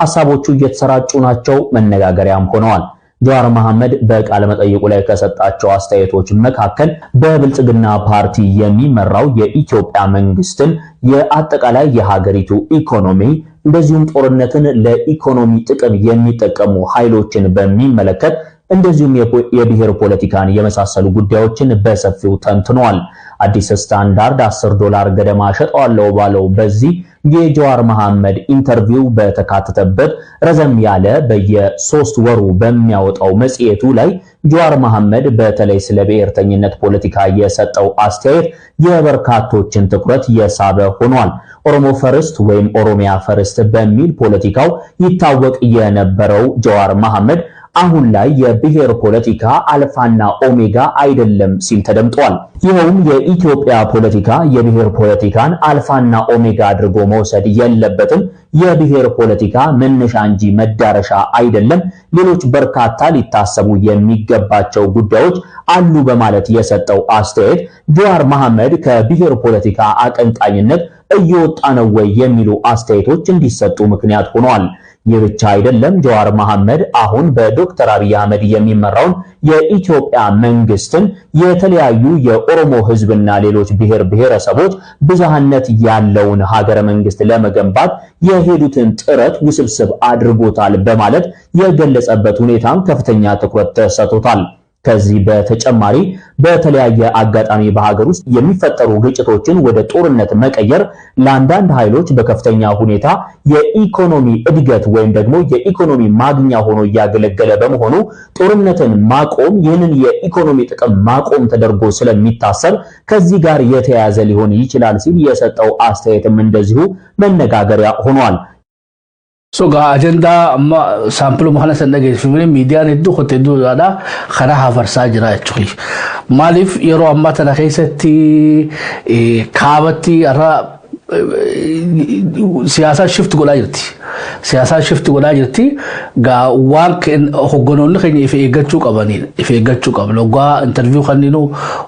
ሐሳቦቹ እየተሰራጩ ናቸው፣ መነጋገሪያም ሆነዋል። ጀዋር መሐመድ በቃለ መጠይቁ ላይ ከሰጣቸው አስተያየቶች መካከል በብልጽግና ፓርቲ የሚመራው የኢትዮጵያ መንግስትን የአጠቃላይ የሀገሪቱ ኢኮኖሚ እንደዚሁም ጦርነትን ለኢኮኖሚ ጥቅም የሚጠቀሙ ኃይሎችን በሚመለከት እንደዚሁም የብሔር ፖለቲካን የመሳሰሉ ጉዳዮችን በሰፊው ተንትኗል። አዲስ ስታንዳርድ 10 ዶላር ገደማ ሸጠዋለሁ ባለው በዚህ የጀዋር መሐመድ interview በተካተተበት ረዘም ያለ በየሶስት ወሩ በሚያወጣው መጽሔቱ ላይ ጀዋር መሐመድ በተለይ ስለ ብሔርተኝነት ፖለቲካ የሰጠው አስተያየት የበርካቶችን ትኩረት የሳበ ሆኗል። ኦሮሞ first ወይም ኦሮሚያ first በሚል ፖለቲካው ይታወቅ የነበረው ጀዋር መሐመድ አሁን ላይ የብሔር ፖለቲካ አልፋና ኦሜጋ አይደለም ሲል ተደምጧል። ይኸውም የኢትዮጵያ ፖለቲካ የብሔር ፖለቲካን አልፋና ኦሜጋ አድርጎ መውሰድ የለበትም፣ የብሔር ፖለቲካ መነሻ እንጂ መዳረሻ አይደለም፣ ሌሎች በርካታ ሊታሰቡ የሚገባቸው ጉዳዮች አሉ በማለት የሰጠው አስተያየት ጀዋር መሐመድ ከብሔር ፖለቲካ አቀንቃኝነት እየወጣ ነው ወይ የሚሉ አስተያየቶች እንዲሰጡ ምክንያት ሆኗል። ይህ ብቻ አይደለም። ጀዋር መሐመድ አሁን በዶክተር አብይ አህመድ የሚመራውን የኢትዮጵያ መንግስትን የተለያዩ የኦሮሞ ህዝብና ሌሎች ብሔር ብሔረሰቦች ብዝሃነት ያለውን ሀገረ መንግስት ለመገንባት የሄዱትን ጥረት ውስብስብ አድርጎታል በማለት የገለጸበት ሁኔታም ከፍተኛ ትኩረት ተሰጥቶታል። ከዚህ በተጨማሪ በተለያየ አጋጣሚ በሀገር ውስጥ የሚፈጠሩ ግጭቶችን ወደ ጦርነት መቀየር ለአንዳንድ ኃይሎች በከፍተኛ ሁኔታ የኢኮኖሚ እድገት ወይም ደግሞ የኢኮኖሚ ማግኛ ሆኖ እያገለገለ በመሆኑ ጦርነትን ማቆም ይህንን የኢኮኖሚ ጥቅም ማቆም ተደርጎ ስለሚታሰብ ከዚህ ጋር የተያያዘ ሊሆን ይችላል ሲል የሰጠው አስተያየትም እንደዚሁ መነጋገሪያ ሆኗል። So gaa ajandaa amma sampleuma kana san dhageessifamee miidiyaan hedduu kotte hedduudha karaa hafarsaa jira jechuudha. Maaliif yeroo ammaa tana keessatti kaabatti irra siyaasaan shift godhaa jirti. Siyaasaan shift godhaa jirti. Gaa waan hogganoonni keenya if eeggachuu qabanidha. If eeggachuu qaban. Hoggaa interview kanninu,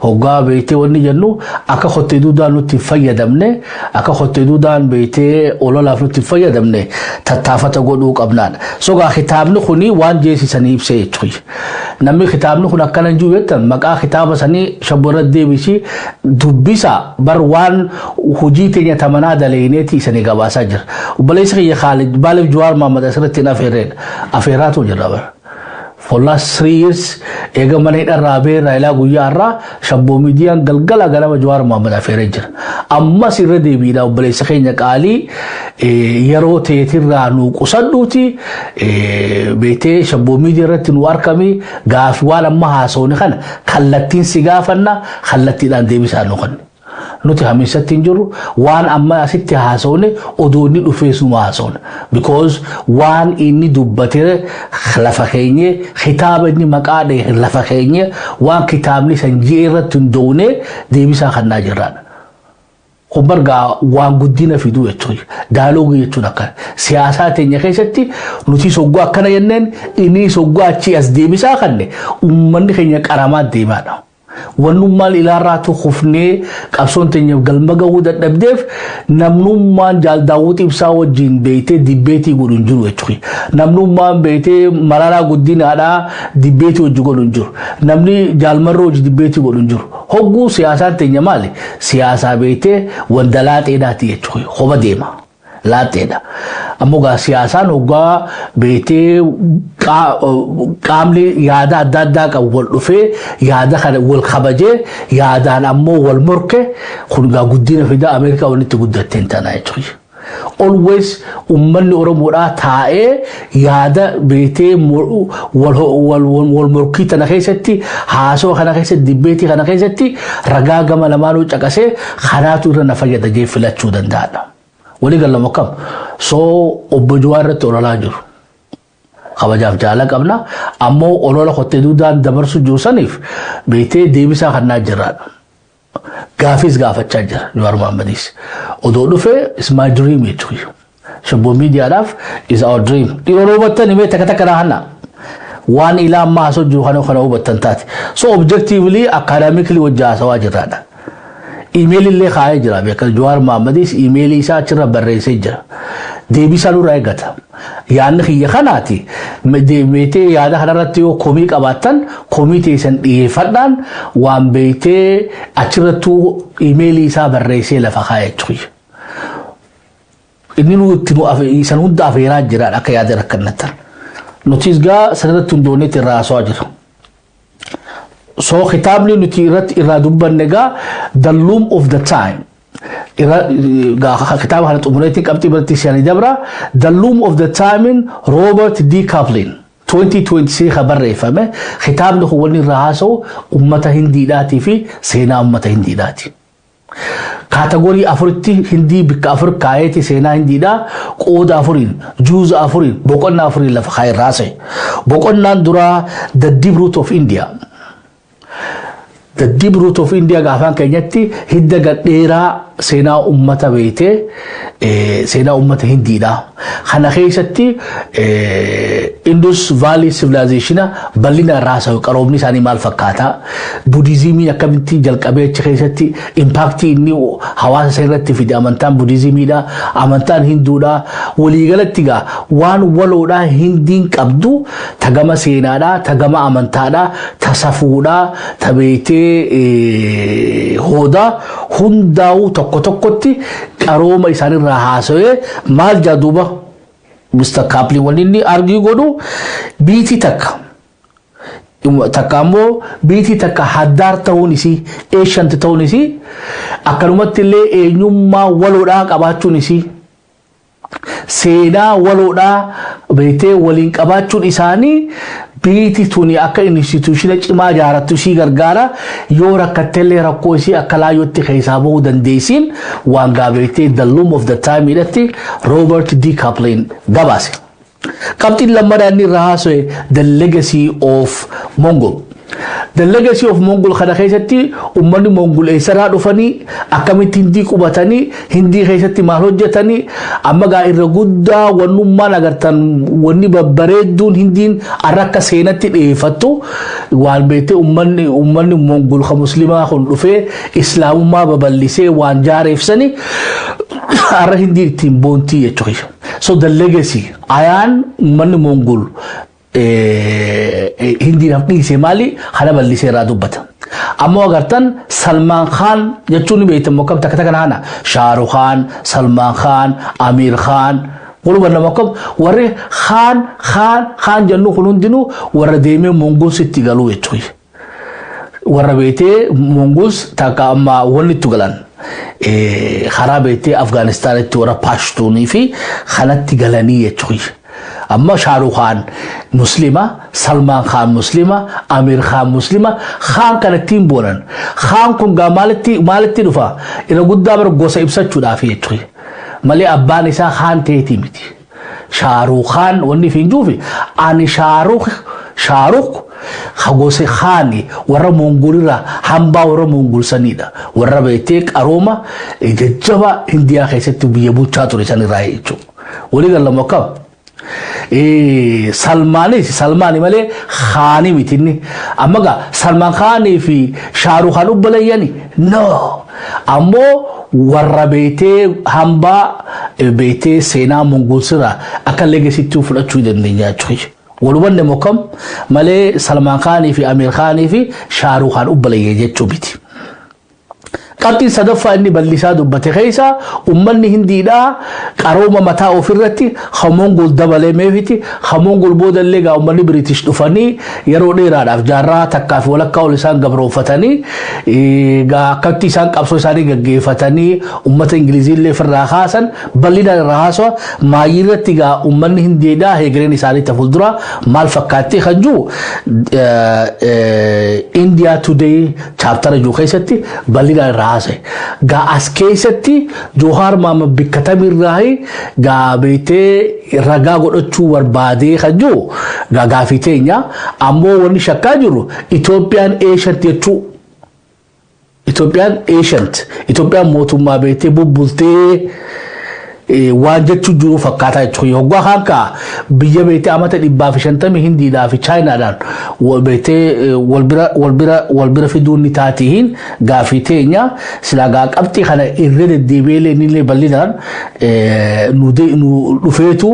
hoggaa beektee wanni jennu, akka kottee duudaan nutti hin fayyadamne, akka kottee duudaan beektee ololaaf nutti hin fayyadamne tattaafata godhuu qabnaadha. So gaa kitaabni kuni waan jeesisanii ibsee jechuudha. Namni kitaabni kun akkana hin jiru jettan, maqaa kitaaba sanii shabborra deebisii dubbisa bar, waan hojii teenya tamanaa daleeneeti isanii gabaasaa jira. Obboleessi kiyya Khaalid, maaliif Jawaar Mohammad asirratti hin afeerreedha? Afeeraatu jira bara. For last 3 years, eega mana hidharraa beerraa ilaa guyyaa har'aa, Shabboo Miidiyaan galgala ganama Jawaar Mohaammed afeeree jira. Ammas irra deebiidha, obboleessa keenya qaalii, yeroo teetirraa nu qusadhuuti beetee Shabboo Miidiyaa irratti nu argami. Gaafi waan amma haasawni kana kallattiin si gaafanna, kallattiidhaan deebisaa nu kenna. Nuti hamiisatti hin jirru. Waan amma asitti haasawne odoo inni dhufee suma haasawne, because waan inni dubbatee lafa keenye, kitaaba inni maqaa dhahe lafa keenye, waan kitaabni san ji'e irratti hin doone deebisaa kannaa jirraadha. Kun bargaa waan guddina fiduu jechuudha. Dialogue jechuun akkana. Siyaasaa teenya keessatti nuti soggoo akkana jenneen, inni soggoo achii as deebisaa kanne, uummanni keenya qaramaa deemaadha. Wannummaan ilaarraatu kufnee qabsoon teenya galma gahuu dadhabdeef, namnummaan Jaal Daawwit Ibsaa wajjin beeytee debate godhu hin jiru jechuudha. Namnummaan beeytee Mararaa Guddinaadhaa debate wajji godhu hin jiru. Namni Jaalmarroo wajji debate godhu hin jiru. Hogguu siyaasaan teenya maali? Siyaasaa beeytee wanda laaxeedhaati jechuudha. Hoba deema. Laaxeedha. Ammoo gaa siyaasaan hoggaa beetee qaamni yaada adda addaa qabu wal dhufee, yaada kana wal kabajee, yaadaan ammoo wal morke, kun gaa guddina fida. Ameerikaa walitti guddatteen tana jechuudha. Always uummanni Oromoodhaa taa'ee yaada beetee wal morkii tana keessatti, haasawaa kana keessatti, debate kana keessatti ragaa gama lamaanuu caqasee kanaatu irra na fayyada jee filachuu danda'adha. Walii galama kam soo obbo Jawaar irratti ololaa jiru. Kabajaaf jaala qabna, ammoo olola kottee duudaan dabarsu jiru saniif beetee deebisaa kannaa jirraadha. Gaafis gaafachaa jira Jawaar Mohammadis. Odoo dhufee is my dream jechuudha. Shabboo Miidiyaadhaaf is our dream. Dhiiroo hubattan himee takka takka naa hanna. Waan ilaa ammaa haasoo jiru kana hubattan taate. So objectively, academically wajji haasawaa jirraadha. Email illee kaa'ee jira beekaa. Jawaar Mohammadis email isaa achirra barreessee jira. Deebisaa nurraa eeggata. Yaadni kiyya kanaati. Meetee yaada kanarratti yoo komii qabaattan, komii teessan dhiyeeffadhaan waan beektee achirrattuu email isaa barreessee lafa kaa'ee jechuudha. Inni nu itti nu isan hunda afeeraa jira akka yaada rakkannattan. Nutis gaa sanarratti hundoonneetti irraa haasawaa jira. So kitaabni nuti irratti irraa dubbanne gaa The Loom of the Time. Kitaaba kana xumureetti qabxii biratti si'anii dabra. The Loom of the Time, Robert D. Kaplan, 2023 ka barreeffame. Kitaabni kun wanni irraa haasa'u ummata Hindiidhaatii fi seenaa ummata Hindiidhaati. Category afuritti Hindii bikka afur kaayeeti, seenaa Hindiidhaa qooda afuriin, juuza afuriin, boqonnaa afuriin lafa kaayee haasa'e. Boqonnaan duraa The Deep Root of India. The Deep Root of India gaafaan keenyatti hidda gadheeraa seenaa ummata beeytee seenaa ummata Hindiidha. Kana keessatti Indus Valley Civilization bal'ina irraa haasa'u, qaroomni isaanii maal fakkaata? Buddhismiin akkamitti jalqabee achi keessatti impact inni hawaasa isa irratti fide, amantaan Buddhismiidha, amantaan Hinduudha. Waliigalatti gaa waan waloodhaa Hindiin qabdu, tagama seenaadha, tagama amantaadha, tasafuudha, tabeetee hoodaa hundaa'uu tokko tokkotti qarooma isaanirraa haasawee maal jaa duuba Mr. Kaplan? Wanni inni argue godhu, biitii takka takka ammoo biitii takka haddaar ta'uun isii, ancient ta'uun isii, akkanumatti illee eenyummaa waloodhaa qabaachuun isii, seenaa waloodhaa beektee waliin qabaachuun isaanii, biiti tuni akka institution cimaa ijaarattu ishii gargaara. Yoo rakkatteellee rakkoo ishii akka laayyootti keessaa bahuu dandeessiin waan gaabeettee The Loom of the Time jedhatti Robert D. Kaplan gabaase. Qabxiin lammadaa inni irraa haasa'e The Legacy of Mongol. The Legacy of Mongol kana keessatti uummanni Mongol eessarraa dhufanii, akkamitti Hindii qubatanii, Hindii keessatti maal hojjetanii? Amma gaa irra guddaa wannummaan agartan, wanni babbareedduun Hindiin har'a akka seenatti dhiyeeffattu, waan beektee uummanni Mongol kan Muslimaa kun dhufee Islaamummaa babal'isee waan jaareefsanii har'a Hindiin ittiin boontii jechuudha. So the legacy ayaan uummanni Mongol Hindiidhaaf dhiise maali? Kana bal'isee irraa dubbata. Ammoo agartan Salmaan Khaan jechuun ni beektamu akkam takka takka naana Shaarukh Khaan, Salmaan Khaan, Amir Khaan. Walumaa nama akkam warri Khaan, Khaan, Khaan jennu kun hundinuu warra deemee Mongoositti galuu jechuudha. Warra beetee Mongoos takka amma wanni itti galan karaa beetee Afgaanistaanitti warra Paashtuunii fi kanatti galanii jechuudha. Amma Shaarukh Khaan Muslima, Salmaan Khaan Muslima, Amir Khaan Muslima, Khaan kanattiin boonan. Khaan kun gaa maalitti dhufa? Irra guddaa bara gosa ibsachuudhaaf jechuudha. Malee abbaan isaa Khaan ta'eetii miti. Shaarukh Khaan wanni fi hinjuufi ani Shaarukh, Shaarukh gosa Khaani warra Mongolirraa hambaa warra Mongolsanidha. Warra beektee qarooma jajjaba Hindiyaa keessatti biyya bulchaa ture sanirraa jechuudha. Walii galamu akkam? Salmaanis Salmaani malee Khaanii miti inni. Amma gaa Salmaan Khaanii fi Shaarukh Khaan obboleeyyani? No. Ammoo warra beetee hambaa beetee seenaa Mongolsirraa akka legacytti fudhachuu dandeenya jechuudha. Walubanne mokkam malee Salmaan Khaanii fi Amir Khaanii fi Shaarukh Khaan obboleeyye jechuu miti. Qabxiin sadaffaa inni bal'isaa dubbate keessa uummanni Hindiidhaa qarooma mataa ofirratti Mongol dabalee meefiti. Mongol boodallee gaa uummanni British dhufanii yeroo dheeraadhaaf jaarraa takkaa fi walakkaa ol isaan gabroonfatanii, gaa akkatti isaan qabsoo isaanii gaggeeffatanii uummata Ingiliziillee ofirraa kaasan bal'inaan irraa haasawa. Maayii irratti gaa uummanni Hindiidhaa heegereen isaanii ta fuuldura maal fakkaatti kan jiru India Today chaptera jiru keessatti bal'inaan irraa haasa'e. Gaa as keessatti Johaar Maama bikka tamirraa gaa beektee ragaa godhachuu barbaadee kan jiru gaa gaafii teenya. Ammoo wanni shakkaa jiru Itoophiyaan ancient jechuu. Itoophiyaan ancient, Itoophiyaan mootummaa beektee bubbultee waan jechuu jiru fakkaataa jechuudha. Hoggaa kaan kaa biyya beektee amata 150 Hindiidhaa fi Chaayinaadhaan beektee wal bira fiduun ni taatiin gaafii teenya. Silaa gaa qabxii kana irra deddeebi'ee inni bal'inaan nu dhufeetu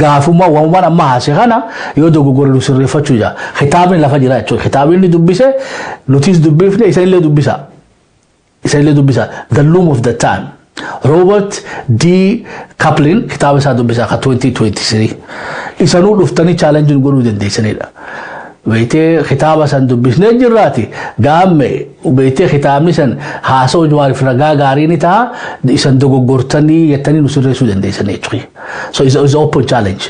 gaafuma waan amma haase kana yoo dogoggore nu sirreeffachuu jira. Kitaabni lafa jira jechuudha. Kitaabni inni dubbise nutis dubbifne, isa illee dubbisa. Isa illee dubbisa. The Loom of the Time. Robert D. Kaplan kitaaba isaa dubbisaa ka 2023. Isanuu dhuftanii challenge godhuu dandeessanidha. Beektee kitaaba san dubbisnee jirraati. Gaamme beektee kitaabni san haasa'u Jawaariif ragaa gaarii ni ta'a. Isan dogoggortanii jettanii nu sirreessuu dandeessan jechuudha. So it's open challenge.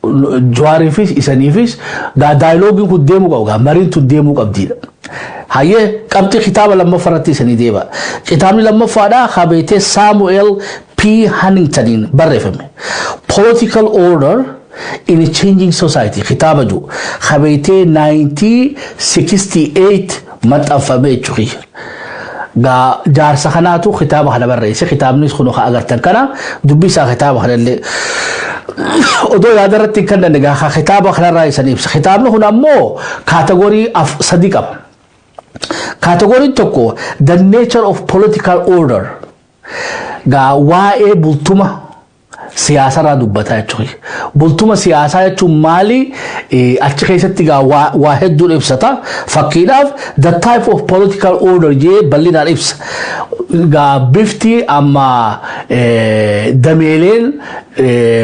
Jawaariifis isaniifis gaa dialogueiin kun deemuu qabu, gaa mariin tun deemuu qabdiidha. Hayyee, qabxii kitaaba lammaffaa irratti isanii deema. Kitaabni lammaffaadhaa kabeetee Samuel P. Huntingtoniin barreeffame. Political Order in a Changing Society kitaaba jiru. Kabeetee 1968 maxxanfame jechuudha. Gaa jaarsa kanaatu kitaaba kana barreesse. Kitaabnis kun kan agartan kana dubbisaa kitaaba kanallee. Odoo yaada irratti hin kennanne gaa kitaaba kanarraa isan ibsa. Kitaabni kun ammoo category sadi qaba. Categoryn tokko the nature of political order, gaa waa'ee bultuma siyaasarraa dubbataa jechuudha. Bultuma siyaasaa jechuun maali? Achi keessatti gaa waa hedduun ibsata. Fakkiidhaaf the type of political order jee bal'inaan ibsa. Gaa bifti amma dameeleen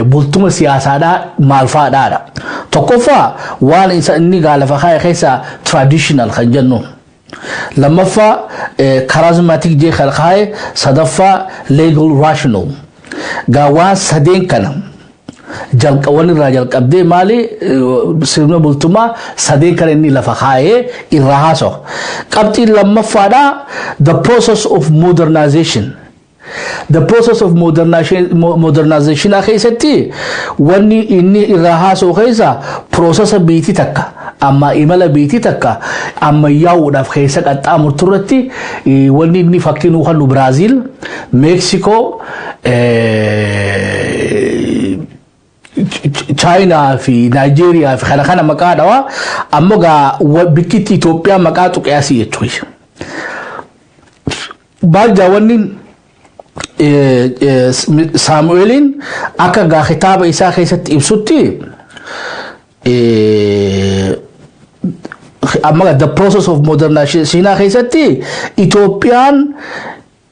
bultuma siyaasaadhaa maal fa'aadhaadha. Tokkoffaa waan inni gaa lafa kaa'e keessa traditional kan jennu. Lammaffaa charismatic jee kan kaa'e, sadaffaa legal rational. Gaa waan sadeen kana jalqaban irraa jalqabdee maali sirna bultumaa sadeen kana inni lafa kaa'ee irraa haasawa. Qabxiin lammaffaadhaa the process of modernization. The process of modernization keessatti wanni inni irraa haasa'u keessa processa biitii takka amma imala biitii takka ammayyaa'uudhaaf keessa qaxxaamurtu irratti wanni inni fakkii nuu kennu Biraaziil, Meeksikoo, Chaayinaa fi Naayijeeriyaa fi kana kana maqaa dhawaa. Ammoo gaa bikkitti Itoophiyaa maqaa tuqeasii jechuudha. Baal wanni Saamu'eeliin akka gaa kitaaba isaa keessatti ibsutti amma the process of modernization keessatti Itoophiyaan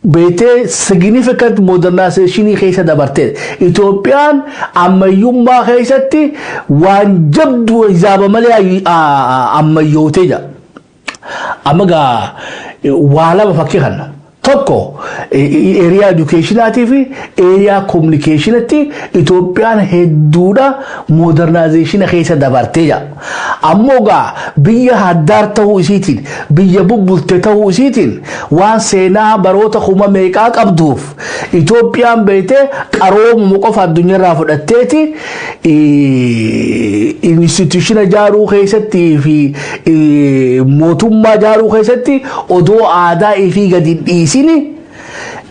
Beetee significant modernization keessa dabarte. Itoophiyaan ammayyummaa keessatti waan jabdu hisaaba malee ammayyootee jira. Amma gaa waa lama fakkii kana. Tokko, area educationaatii fi area communicationatti Itoophiyaan hedduudha modernization keessa dabartee jira. Ammoo gaa biyya haddaar ta'uu isiitiin, biyya bubbulte ta'uu isiitiin, waan seenaa baroota kuma meeqaa qabduuf, Itoophiyaan beetee qaroomuma qofa addunyaarraa fudhatteeti institution ijaaruu keessatti fi mootummaa ijaaruu keessatti odoo aadaa ifii gadi hin dhiisini,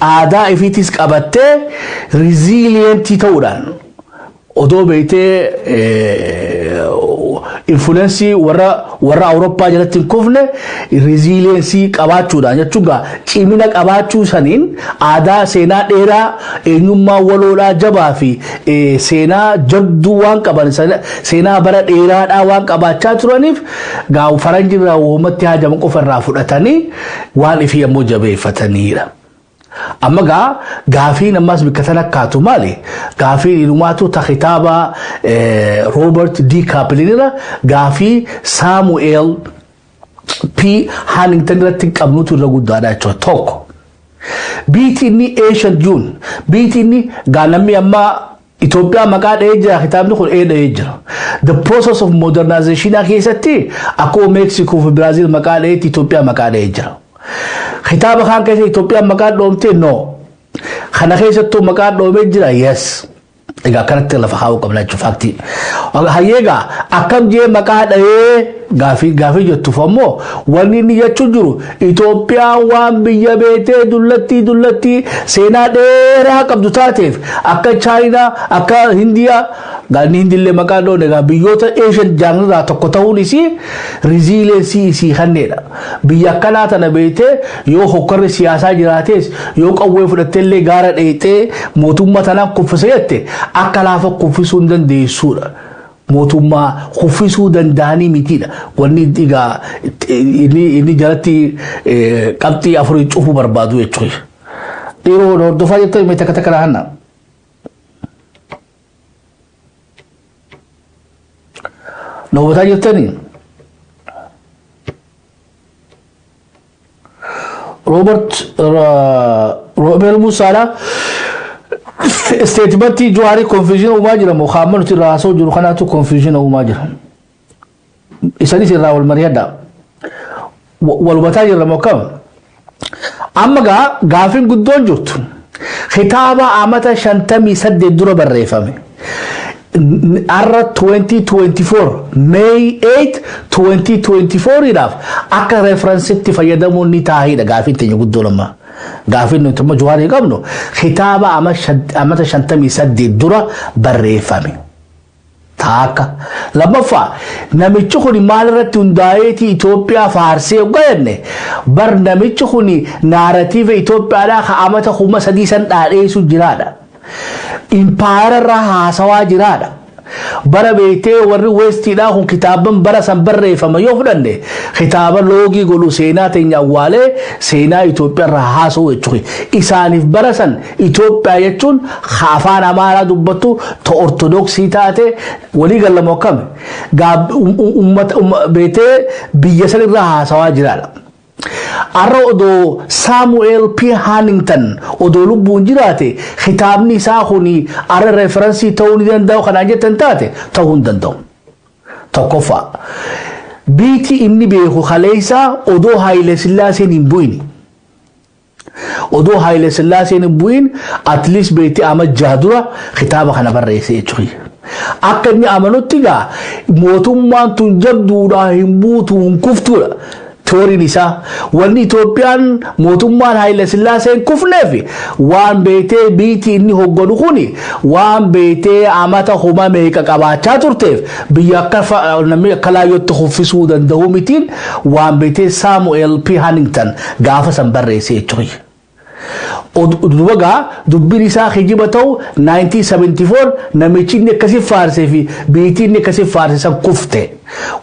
aadaa ifiitis qabattee, resilient ta'uudhaan, odoo beektee influence warra Awurooppaa jalatti hin kufne, resilience qabaachuudhaan jechuun gaa cimina qabaachuu saniin, aadaa seenaa dheeraa, eenyummaa waloodhaa jabaa fi seenaa jabduu waan qaban, seenaa bara dheeraadhaa waan qabaachaa turaniif, gaa faranji irraa uumatti hajaman qofa irraa fudhatanii waan ifii ammoo jabeeffataniidha. Amma gaa gaafiin ammas bikka tana akkaatu maali? Gaafiin inumaatu ta kitaaba Robert D. Kaplan irra gaafii Samuel P. Huntington irratti qabnutu irra guddaadha jechuudha. Tokko. Biiti inni Asian June. Biiti inni gaa namni amma Itoophiyaa maqaa dhahee jira, kitaabni kun ee dhahee jira. The process of modernization keessatti akkuma Meeksikoo fi Biraazil maqaa dhaheetti Itoophiyaa maqaa dhahee jira. Kitaaba kaan keessa Itoophiyaan maqaa dhoomtee? No. Kana keessattuu maqaa dhoomee jira? Yes. Egaa akkanatti lafa kaa'uu qabna jechuudha fact. Hayyeegaa akkam jee maqaa dhahee gaafii jettuuf ammoo, wanni inni jechuun jiru Itoophiyaan waan biyya beetee dullattii seenaa dheeraa qabdu taateef, akka Chaayinaa, akka Hindiyaa, gaanni Hindillee maqaa dhoone, egaa biyyoota Asian jaanirraa tokko ta'uun isii resilience isii kanneedha. Biyya akkanaa tana beetee yoo hokkarri siyaasaa jiraates, yoo qawwee fudhatteellee gaara dheexee mootummaa tanaan kuffise jette, akka laafa kuffisuu hin dandeessuudha. Mootummaa kuffisuu danda'anii mitiidha. Wanni egaa inni jalatti qabxii afurii cufuu barbaadu jechuudha. Dhiiroo, hordofaa jirtan, mee takka takka hanna. Na hubataa jirtanii? Robert Roobel Musaadha. Statement Jawaarii confusion uumaa jira moo kaamma nuti irraa haasa'u jiru kanaatu confusion uumaa jira? Isanis irraa wal mari'adha. Wal hubataa jirra moo kam? Amma gaa gaafiin guddoon jirtu kitaaba amata 58 dura barreeffame. Har'a 2024 May 8 2024 dhaaf akka referenceitti fayyadamuun ni taahidha gaafiin teenya guddoo lama. Gaafiin nuti amma Jawaarii qabnu kitaaba amata 58 dura barreeffame. Taakka. Lammaffaa, namichi kun maal irratti hundaa'eeti Itoophiyaa faarsee hoggaa jenne, bar namichi kun narrative Itoophiyaadhaa ka amata 3000 san dhaadheessu jiraadha. Impaayera irraa haasawaa jiraadha. Bara beektee warri Westiidhaa kun kitaaban bara san barreeffama yoo fudhanne, kitaaba loogii godhu, seenaa teenya awwaalee seenaa Itoophiyaa irraa haasa'u jechuudha. Isaaniif bara san Itoophiyaa jechuun afaan Amaaraa dubbattu, ta Ortodoksii taate, walii gallamoo akkami? Uummata beektee biyya san irraa haasawaa jiraadha. Har'a odoo Saamu'eel P. Huntington odoo lubbuun jiraate, kitaabni isaa kun har'a reference ta'uu ni danda'u kanaan jettan taate, ta'uu hin danda'u. Tokkoffaa. Biiti inni beeku kaleessaa odoo Haayile Sillaaseen hin bu'in. Odoo Haayile Sillaaseen hin bu'in, at least beektii ama 6 dura kitaaba kana barreesse jechuudha. Akka inni amanutti gaa mootummaan tun jabduudhaa, hin buutu, hin kuftuudha. Theoryn isaa wanni Itoophiyaan mootummaan Haayile Sillaaseen kufneef waan beektee biitii inni hogganu kuni waan beektee amata kuma meeqa qabaachaa turteef, biyya akka namni akka laayyootti kuffisuu danda'u mitiin, waan beektee Saamu'eel P. Huntington gaafa san barreesse jechuudha. Duba gaa dubbiin isaa kijiba ta'u, 1974 namichi inni akkasii faarsee fi biitii inni akkasii faarse san kufte.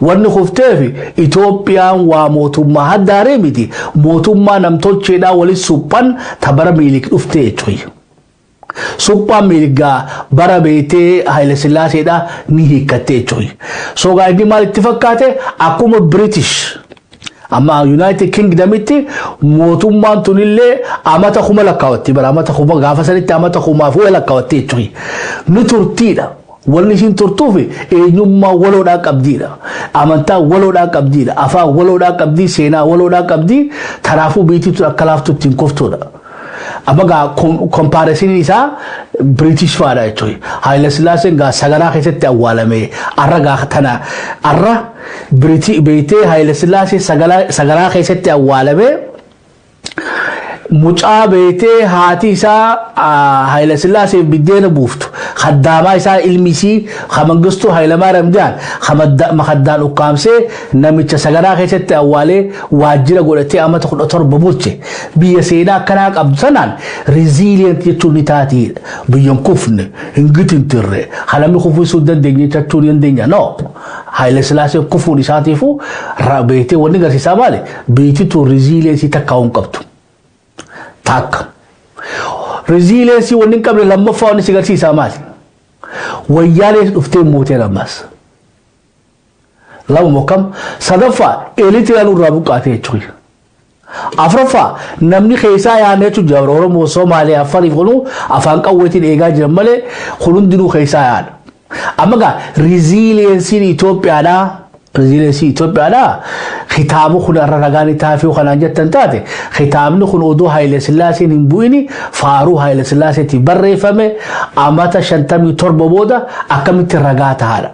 Wanni kufteef Itoophiyaan waa mootummaa haddaaree miti, mootummaa namtolcheedhaa waliin suphan tabara Miilik dhufte jechuudha. Suphaan Miiligaa bara beetee Haayile Sillaaseedhaa ni hiikkatte jechuudha. So gaa inni maal itti fakkaate? Akkuma British amma United Kingdomitti mootummaan tunillee amata 1000 lakkaawatti, bara amata 1000 gaafa sanitti amata kumaaf waya lakkaawatti jechuudha. Ni turtiidha. Wanni isin turtuuf eenyummaa waloodhaa qabdiidha. Amantaa waloodhaa qabdiidha. Afaan waloodhaa qabdii. Seenaa waloodhaa qabdii. Tanaafuu biitii tun akka laaftu ittiin koftuudha. Amma gaa comparisoniin isaa British faadha jechuudha. Haayile Sillaaseen gaa sagaraa keessatti awwaalame. Arra gaa tana arra beektee Haayile Sillaasee sagaraa keessatti awwaalame, mucaa beektee haati isaa Haayile Sillaasee biddeena buuftu, haddaamaa isaa, ilmi isii ha Mangistuu Haayilemaariyaam jedhan makaddaan ukkaamsee namicha sagaraa keessatti awwaalee waajjira godhatee amata 17 bulche. Biyya seenaa akkanaa qabdu sanaan resilient jechuun ni taatiidha. Biyyan kufne hin gitintirre halamni kufuu hin dandeenye jechuu ni dandeenya. No. Haayile Sillaasee kufuun isaatiifuu beektee wanni garsiisaa maali? Biitti resilience takka hin qabdu. Takka. Resilience wanni hin qabne lammaffaa wanni si garsiisaa maali? Wayyaalee dhuftee mooteen ammas. Lama mokkam. Sadaffaa, Eritiriyaan irraa buqqaatee jechuudha. Afuraffaa, namni keessaa yaadne jechuudha. Oromoo, Somaaliyaa, Afariif kunuu afaan qawweetiin eegaa jiran malee kun hundinuu keessaa yaada. Amma gaa resilienceiin Itoophiyaadhaa, resilience Itoophiyaadhaa kitaaba kun irra ragaan taafii kanaan jettan taate, kitaabni kun odoo Haayile Sillaaseen hin bu'ini faaruu Haayile Sillaaseetiin barreeffame amata 57 booda akkamitti ragaa tahaadha.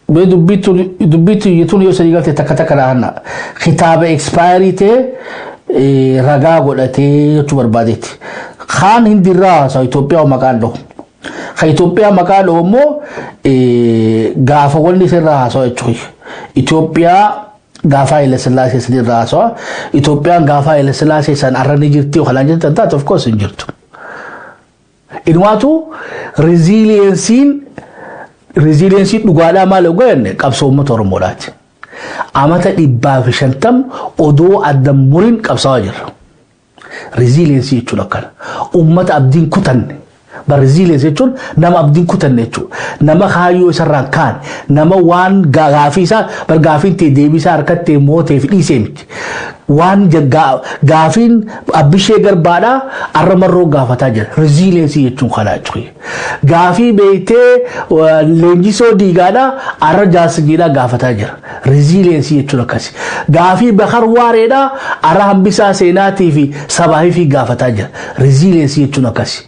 Mee dubbiitu tun yoo sadii galte takka takka dhahanna. Kitaaba expire ta'e ragaa godhatee jechuu barbaadetti. Kaan hindirraa haasawu, Itoophiyaa maqaan dhahu. Ka Itoophiyaa maqaa dhahu immoo gaafa wanni sirraa haasawu jechuudha. Itoophiyaa gaafa Haayile Sillaasee sirraa haasawa. Itoophiyaan gaafa Haayile Sillaasee san arra ni jirti yookaan jettan taate, of course hin jirtu. Inumaatu resilienceiin dhugaadhaa maal yoo jenne, qabsoo uummata Oromoodhaati. Amata 150 odoo adda muriin qabsaa'aa jirra. Resilience jechuun akkana. Uummata abdiin kutanne. Bar resilience jechuun nama abdiin kutanne jechuudha. Nama kaayyoo isarraan kaan, nama waan gaafii isaa bar gaafiin ta'e deebii isaa harkattee mootee fi dhiisee miti. Waan gaafiin abbishee garbaadhaa arra marroo gaafataa jira. Resilience jechuun kana jechuudha. Gaafii beektee leenjisoo diigaadhaa arra jaarsigiidhaa gaafataa jira. Resilience jechuun akkasi. Gaafii Bakar Waareedhaa arra hambisaa seenaatii fi sabaahii fi gaafataa jira. Resilience jechuun akkasi.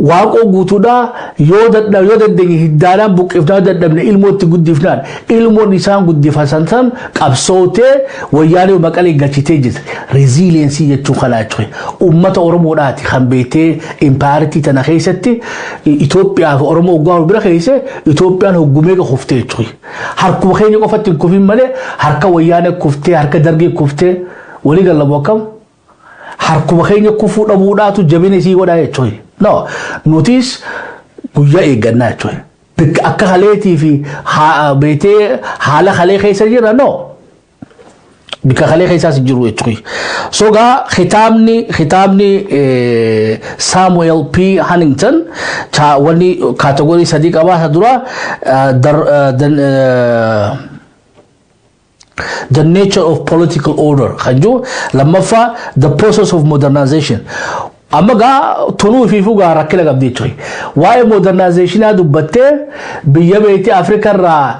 Waaqoo guutuudhaa yoo yoo dandeenye hiddaadhaan buqqifnaa, yoo dadhabne ilmootti guddifnaan, ilmoon isaan guddifatan san qabsootee wayyaanee maqalee galchitee jirti. Resilience jechuun kana jechuudha. Uummata Oromoodhaati kan beektee impaayaritii tana keessatti Itoophiyaa fi Oromoo waggaa bira keesse Itoophiyaan hoggumee kuftee jechuudha. Harkuma keenya qofatti hin kufin malee harka wayyaanee kuftee, harka dargee kuftee, walii gallabu akkam? Harkuma keenya kufuu dhabuudhaatu jabina isii godhaa jechuudha. No, nutis guyyaa eeggannaa jechuudha. Bakka akka kaleetii fi beetee haala kalee keessa jira, no. Bikka kalee keessaas jiru jechuudha. So gaa kitaabni Samuel P. Huntington wanni category sadii qabaa. Isa dura The Nature of Political Order kan jiru, lammaffaa The Process of Modernization. Amma gaa tunuu fi fugaa rakkina qabdi jechuudha. Waa'ee modernizationaa dubbattee biyya beektii Afrikaa irraa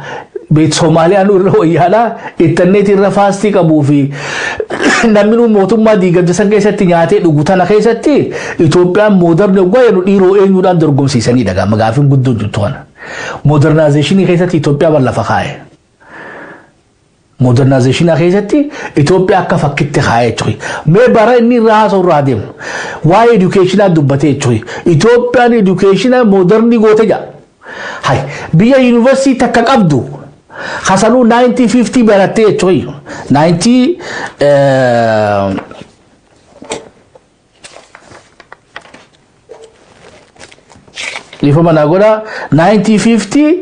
beet Soomaaliyaan irra wayyaadha, intarneetii irra fast qabuu fi namni mootummaa diigamte san keessatti nyaatee dhugu tana keessatti Itoophiyaan modern waggaa jedhu dhiiroo eenyuudhaan dorgomsiisanidha gama gaafiin guddoon jirtu kana. Modernizationii keessatti Itoophiyaa ban lafa kaa'e. Modernizationii keessatti Itoophiyaa akka fakkitti kaa'ee jechuudha. Mee bara inni irraa haasa'u irraa adeemu. Waa'ee educationaa dubbatee jechuudha. Itoophiyaan educationaa modern goote jedha. Hay, biyya yuunivarsiitii takka qabdu hasanuu 1950 barattee jechuudha. 90 Dhiifama naa godha, 1950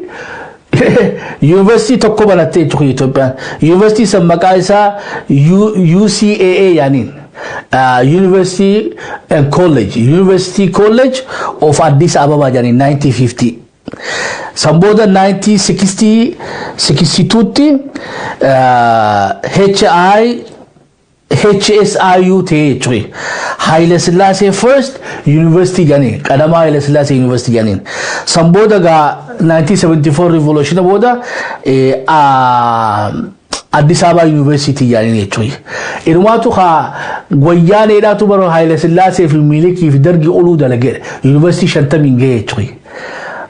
yuunivarsiitii tokko banattee jechuudha Itoophiyaan. Yuunivarsiitii san maqaa isaa UCAA yaaniin. University and College, University College of Addis Ababa jedhaniin 1950. San booda 1960 62tti HI HSIU ta'ee jechuudha. Haile Sillaasee First University jedhaniin, qadamaa Haile Sillaasee University jedhaniin. San booda gaa 1974 revolution booda Addis Ababa University jedhaniin jechuudha. Inumaatu haa wayyaaneedhaatu bara Haile Sillaasee fi Miilikii fi Dargii oluu dalageedha. University 50n gahee jechuudha.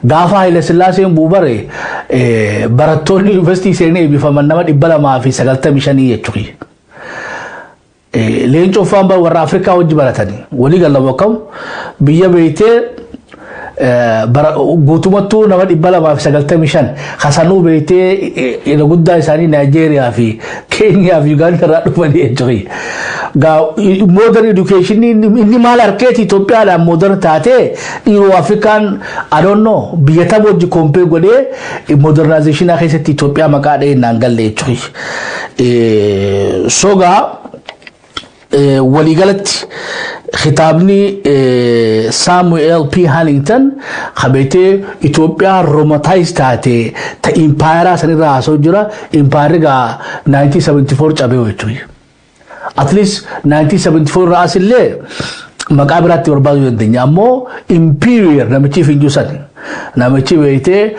Gaafa Haile Sillaaseen bu'u bare barattoonni yuunivarsiitii seenee eebbifaman nama 295 jechuudha. Leencoo faan warra Afrikaa wajji baratanii walii galamu akkam biyya beeytee guutumattuu nama 295 hasanuu beeytee irra guddaa isaanii Naayijeeriyaa fi Keeniyaa fi Ugaandaa irraa dhufanii jechuudha. Gaa modern education inni maal harkeeti Itoophiyaadhaan modern taatee dhiiroo Afrikaan, I don't know, biyya tam wajji compare godhee modernization keessatti Itoophiyaa maqaa dhahee naan galle jechuudha. Sogaa waliigalatti kitaabni Samuel P. Huntington qabeetee Itoophiyaa romanticize taate ta impaayeraa sanirraa haasa'u jira. Impaayerri gaa 1974 cabee jechuudha. At least 1974 irraa asillee maqaa biraatti barbaaduu dandeenya. Ammoo imperial namichi finjuu san, namichi beeytee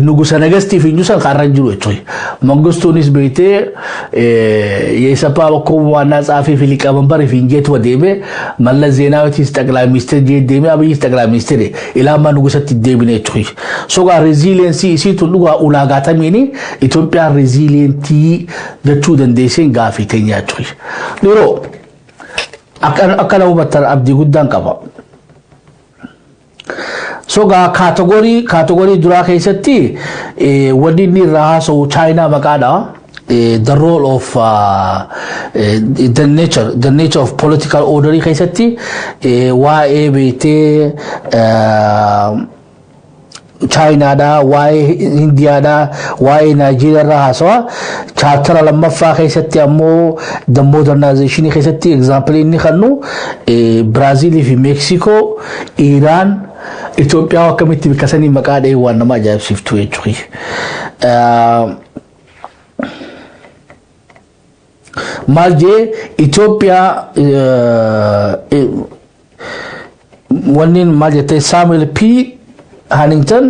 nugusa nagastiif hinjuu san karra jiru jechuudha. Mangistuunis beeytee የኢሰፓ በኩል ዋና ጸሐፊ fi ሊቀመንበር finjeetu deeme, Mallas Zeenaawitis ጠቅላይ ሚኒስትር jee deeme, Abiyyis ጠቅላይ ሚኒስትር ilaamaa nugusatti deebine jechuudha. Sogaa resiliency isiitu dhugaa ulaagaa tamiini Itoophiyaan resilient jechuu dandeesseen gaafii teenya jechuudha. Dhiiroo, akka nama hubattan abdii guddaan qaba. Sogaa category duraa keessatti wanni inni irraa haasa'u Chaayinaa maqaadha. The role of the nature of political order keessatti waa'ee beektee Chaayinaadha, waa'ee Hindiyaadha, waa'ee Naayijeeriyaa irraa haasawa. Chapter lammaffaa keessatti ammoo the modernization keessatti example inni kennu Biraazilii fi Meeksikoo, Iiraan, Itoophiyaa akkamitti bakka sanii maqaa dhahee waan nama ajaa'ibsiiftu jechuudha. Maal jee Itoophiyaa wanni maal jettee Samuel P. Huntington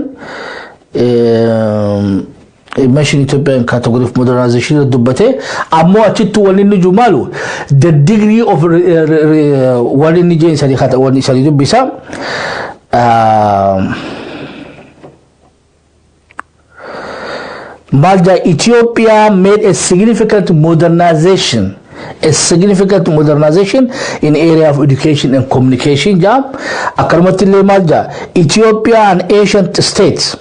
mention Ethiopia in category of modernization dubbate. Ammoo achitti wanni inni jiru maalu the degree of wanni inni jeen sadi wanni sadi dubbisa. Maal jaa? Ethiopia made a significant modernization in area of education and communication jaa. Akkanumatti illee maal jaa? Ethiopia, an ancient state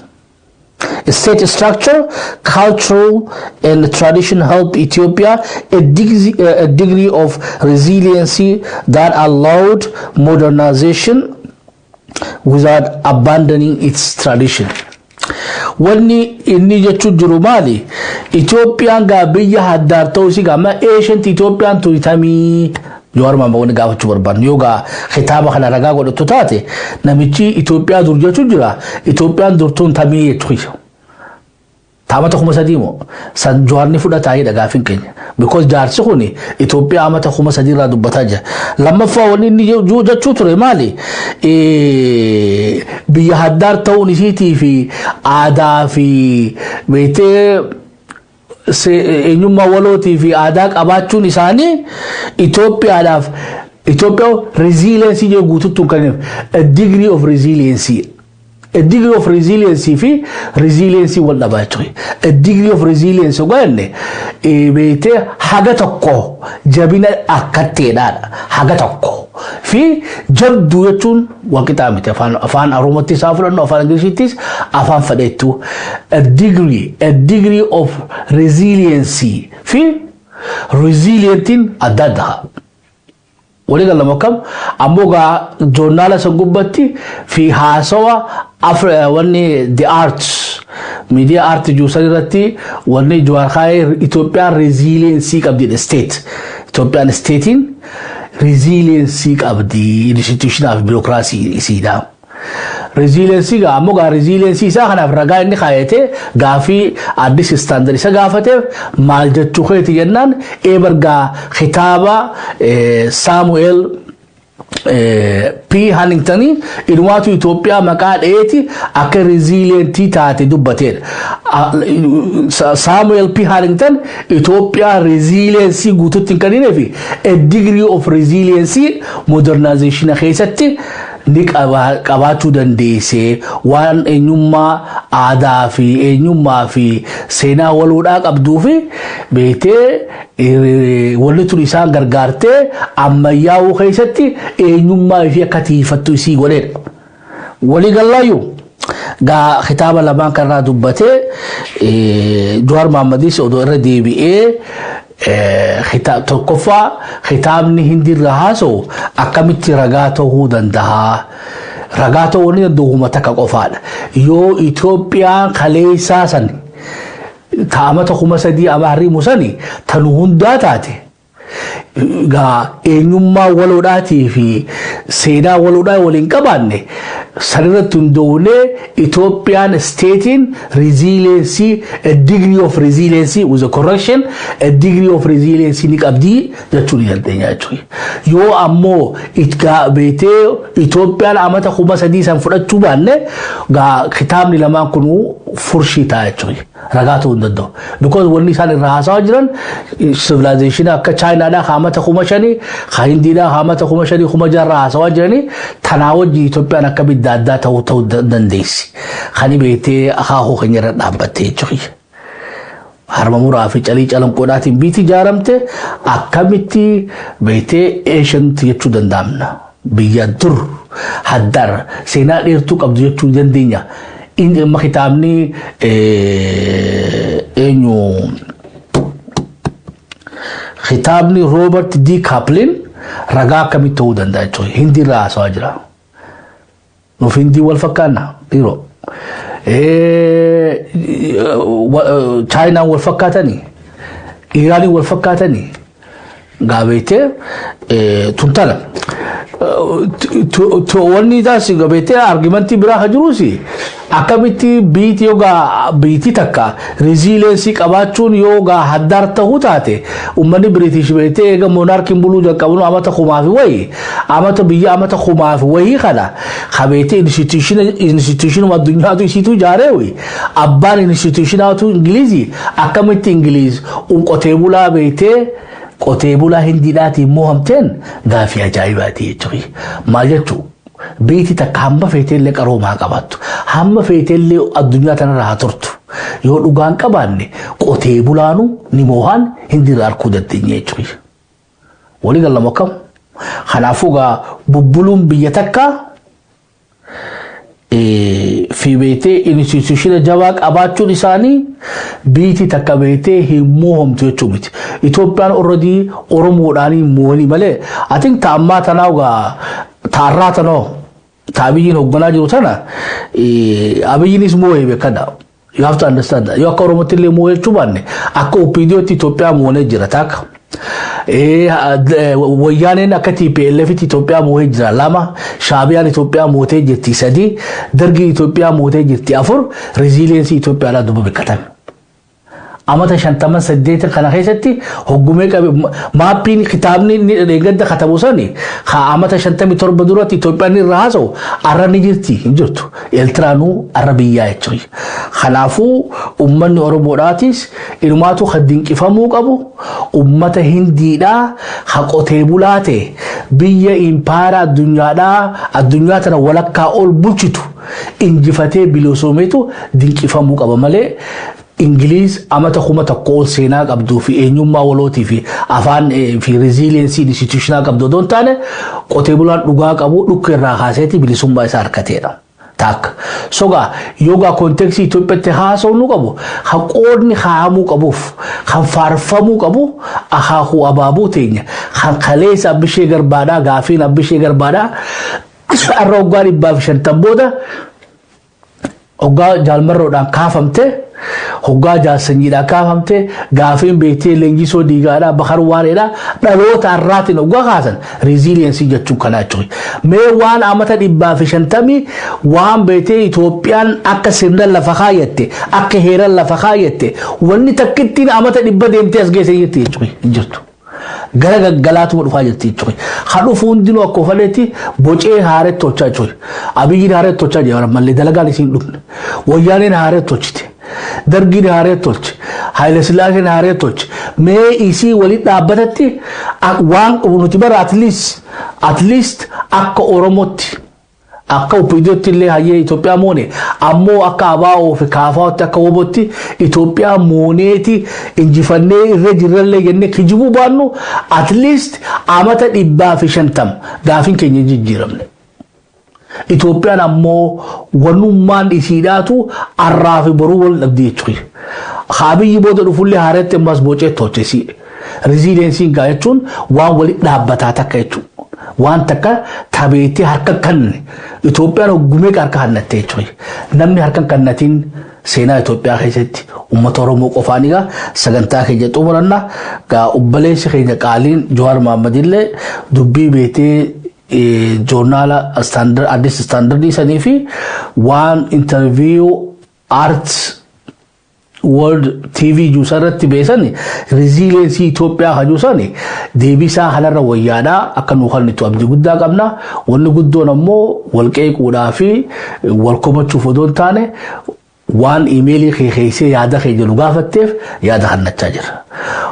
structure, cultural and tradition helped Ethiopia a degree of resiliency that allowed modernization without abandoning its tradition. Wanni inni jechuun jiru maali? Itoophiyaan gaa biyya haddaar ta'uu isii gaa ancient Itoophiyaan turitamii Jawaar Mohaammed wanni gaafachuu barbaadnu yoo gaa kitaaba kana ragaa godhattu taate, namichi Itoophiyaa dur jechuun jira. Itoophiyaan durtuun tamii jechuudha. Amata 3000 moo san Jawaarni fudhataa jedha gaafiin keenya. Because jaarsi kun Itoophiyaa amata 3000 irraa dubbataa jira. Lammaffaa wanni inni jechuu ture maali? Biyya haddaar ta'uun isiitii fi aadaa fi beektee eenyummaa walootii fi aadaa qabaachuun isaanii Itoophiyaadhaaf Itoophiyaa resiliency jee guututtuun kan a degree of resiliency. A degree of resiliency fi resiliency wal dhabaa jechuudha. A degree of resilience goanne beektee haga tokko jabina akkatteedhaadha. Haga tokko fi jabduu jechuun wal qixaa miti. Afaan Oromootti isaa fudhannu, afaan Ingiliziittis, afaan fadheettu. A degree of resiliency fi resilientiin adda adda. Walii galama kam ammoo gaa joornaala san gubbatti fi haasawa wanni the arts media art juusan irratti wanni Jawaar kaayee Itoophiyaan resiliency qabdi state. Itoophiyaan stateiin resiliency qabdi institutionaa fi biirokiraasii isiidha. Resiliency gaa ammoo gaa resiliency isaa kanaaf ragaa inni kaayate gaafii Addis Standard isa gaafateef maal jechuu keeti jennaan, eebar gaa kitaaba Samuel P. Huntingtonii inumaatu Itoophiyaa maqaa dheeti akka resilientii taate dubbateedha. Samuel P. Huntington Itoophiyaa resiliency guututti hin kenninee fi a degree of resiliency modernization keessatti ni qabaachuu dandeesse, waan eenyummaa aadaa fi eenyummaa fi seenaa waloodhaa qabduu fi beektee wanni tun isaan gargaartee ammayyaa'uu keessatti eenyummaa fi akka tiifattu isii godheedha. Walii gallaayyuu gaa kitaaba lamaan kanarraa dubbatee Jawaar Mahammadis odoo irra deebi'ee, tokkoffaa kitaabni Hindiirra haasa'u akkamitti ragaa ta'uu danda'a? Ragaa ta'uu ni danda'u takka qofaadha. Yoo Itoophiyaan kaleessaa san taamata 3000 ama harriimu sani tanu hundaa taate, gaa eenyummaa waloodhaatii fi seenaa waloodhaa waliin qabaanne sanirratti hundoofnee Itoophiyaan stateiin resiliency, a degree of resiliency with a correction, a degree of resiliency ni qabdii jechuu ni dandeenya jechuudha. Yoo ammoo beetee Itoophiyaan amata 3000 san fudhachuu baanne, gaa kitaabni lamaan kun furshii ta'a jechuudha. Ragaa ta'uu hin danda'u. Because wanni isaan irraa haasawaa jiran civilization akka Chaayinaadhaa haamata 5000, ka Hindiidhaa haamata 5000, 6000 haasawaa jiranii, tanaa wajjin Itoophiyaan akka bidda addaa ta'uu dandeessi. Kani beektee akaakuu keenya irra dhaabbattee jechuudha. Harma muraa fi calii calanqoodhaatiin biitti ijaaramte akkamitti beektee ancient jechuu danda'amna? Biyya dur haddar seenaa dheertuu qabdu jechuu dandeenya. Inni amma kitaabni eenyu, kitaabni Robert D. Kaplan ragaa akkamitti ta'uu danda'a jechuudha. Hindi irraa haasawaa jira. Nuuf Hindii wal fakkaanna dhiiroo. Chaayinaan wal fakkaatanii, Iraaniin wal fakkaatanii gaabeetee tuntala. Wanni isaas gabeetee argumentii biraa kan jiruus akkamitti biitii yookaan biitii takka resiliency qabaachuun yookaan haddaar ta'uu taate, uummanni British beektee eega monarchiin buluu jalqabnu amata kumaa fi wayii, amata biyya amata kumaa fi wayii kana kabeetee institutionuma addunyaatu isiitu ijaareewi, abbaan institutionaatu Ingilizii, akkamitti Ingiliz qotee bulaa beektee qotee bulaa Hindiidhaatiin mo'amteen gaafii ajaa'ibaati jechuudha. Maal jechuun, biitii takka hamma feeteellee qaroomaa qabaattu, hamma feeteellee addunyaa tanarra haa turtu, yoo dhugaan qabaanne qotee bulaanu ni moohaan Hindiirraa arguu dandeenya jechuudha. Walii gallama akkam? Kanaafuu gaa bubbuluun biyya takka fi beetee institutiona jabaa qabaachuun isaanii biitii takka beetee hin mo'amtu jechuu miti. Itoophiyaan already Oromoodhaan hin mo'anii malee atiin ta'ammaa tanaa gaa taarraa tanoo ta Abiyyiin hoogganaa jiru tana Abiyyiinis moo'ee beekadha. You have to understand that. Yoo akka Oromootti illee moo'ee jechuu baanne, akka OPDOtti Itoophiyaa mo'ee jira takka. Wayyaaneen akka TPLF Itoophiyaa moo'ee jira lama, Shaabiyaan Itoophiyaa mootee jirti sadi, Dargiin Itoophiyaa mootee jirti afur, resiliency Itoophiyaadhaa duuba beekatan. Amata 58 kana keessatti hoggumee qabe maappiin kitaabni inni dheengadda katabu sani haa amata 57 duratti Itoophiyaan irra haasa'u arra ni jirti hin jirtu. Eeltiraanuu arra biyyaa jechuudha. Kanaafuu uummanni Oromoodhaatis inumaatu kan dinqifamuu qabu ummata Hindiidhaa ha qotee bulaa ta'e biyya impaayera addunyaadhaa addunyaa tana walakkaa ol bulchitu injifatee bilisoomeetu dinqifamuu qaba malee, Ingiliiz amata 1000 ol seenaa qabduu fi eenyummaa walootii fi afaan fi resiliency institutionaa qabdu odoo hin taane, qotee bulaan dhugaa qabu dhukka irraa kaaseeti bilisummaa isaa harkateedha. Takka. Sogaa yogaa context ii Itoophiyaatti haasa'uu qabu, kan qoodni kaa'amuu qabuuf, kan faarfamuu qabu akaakuu abaabuu teenya, kan kaleessa Abbishee Garbaadhaa, gaafiin Abbishee Garbaadhaa har'a waggaa 150 booda hoggaa Jaalmarroodhaan kaafamte, hoggaa Jaalsanyiidhaan kaafamte, gaafiin beektee Leenjisoo Diigaadhaa, Bakar Waareedhaa dhaloota har'aatiin hoggaa kaasan resilience jechuun kanaa jechuudha. Mee waan amata 150 waan beektee Itoophiyaan akka sirna lafa kaayyatte, akka heeran lafa kaayyatte, wanni takkittiin amata 100 deemtee as geesse jirti jechuudha hin jirtu. Gara gaggalaatuma dhufaa jirti jechuudha. Ha dhufu hundinuu akka ufaletti bocee haaretti tolchaa jechuudha. Abiyyiin haaretti tolchaa jira mallee dalagaan isiin dhumne. Wayyaaneen haaretti tolchite. Dargiin haaretti tolche. Haayile Sillaaseen haaretti tolche. Mee isii waliin dhaabbatatti waan nuti bara at least akka Oromootti, akka OPDOtti illee hayyee Itoophiyaa moone, ammoo akka ABO fi KFOtti, akka WBOtti Itoophiyaa mooneeti injifannee irra jirrallee jennee kijibuu baannu, at least amata 150 gaafiin keenya hin jijjiiramne. Itoophiyaan ammoo wannummaan isiidhaatu arraa fi boruu wal dhabdi jechuudha. Abiyyi booda dhufullee haaretti ammas bocee tolchesi. Resilience iin gaa jechuun waan walitti dhaabbataa takka jechuudha. Waan takka tabeettee harka kanne Itoophiyaan hoggumee harka kannatte jechuudha. Namni harka kannatiin seenaa Itoophiyaa keessatti uummata Oromoo qofaan. Egaa sagantaa keenya xumuranna. Gaa obboleessi keenya qaaliin Jawaar Mohammad illee dubbii beetee joornaala Addis Standard ii sanii fi waan interview Art World TV juusa irratti beesan, resilience ii Itoophiyaa kan juusan deebisaa kanarra wayyaadhaa akka nu kennitu abdii guddaa qabna. Wanni guddoon ammoo wal qeequudhaa fi wal komachuuf odoo hin taane, waan email ii kee keessee yaada kee jedhu gaafatteef yaada kannachaa jira.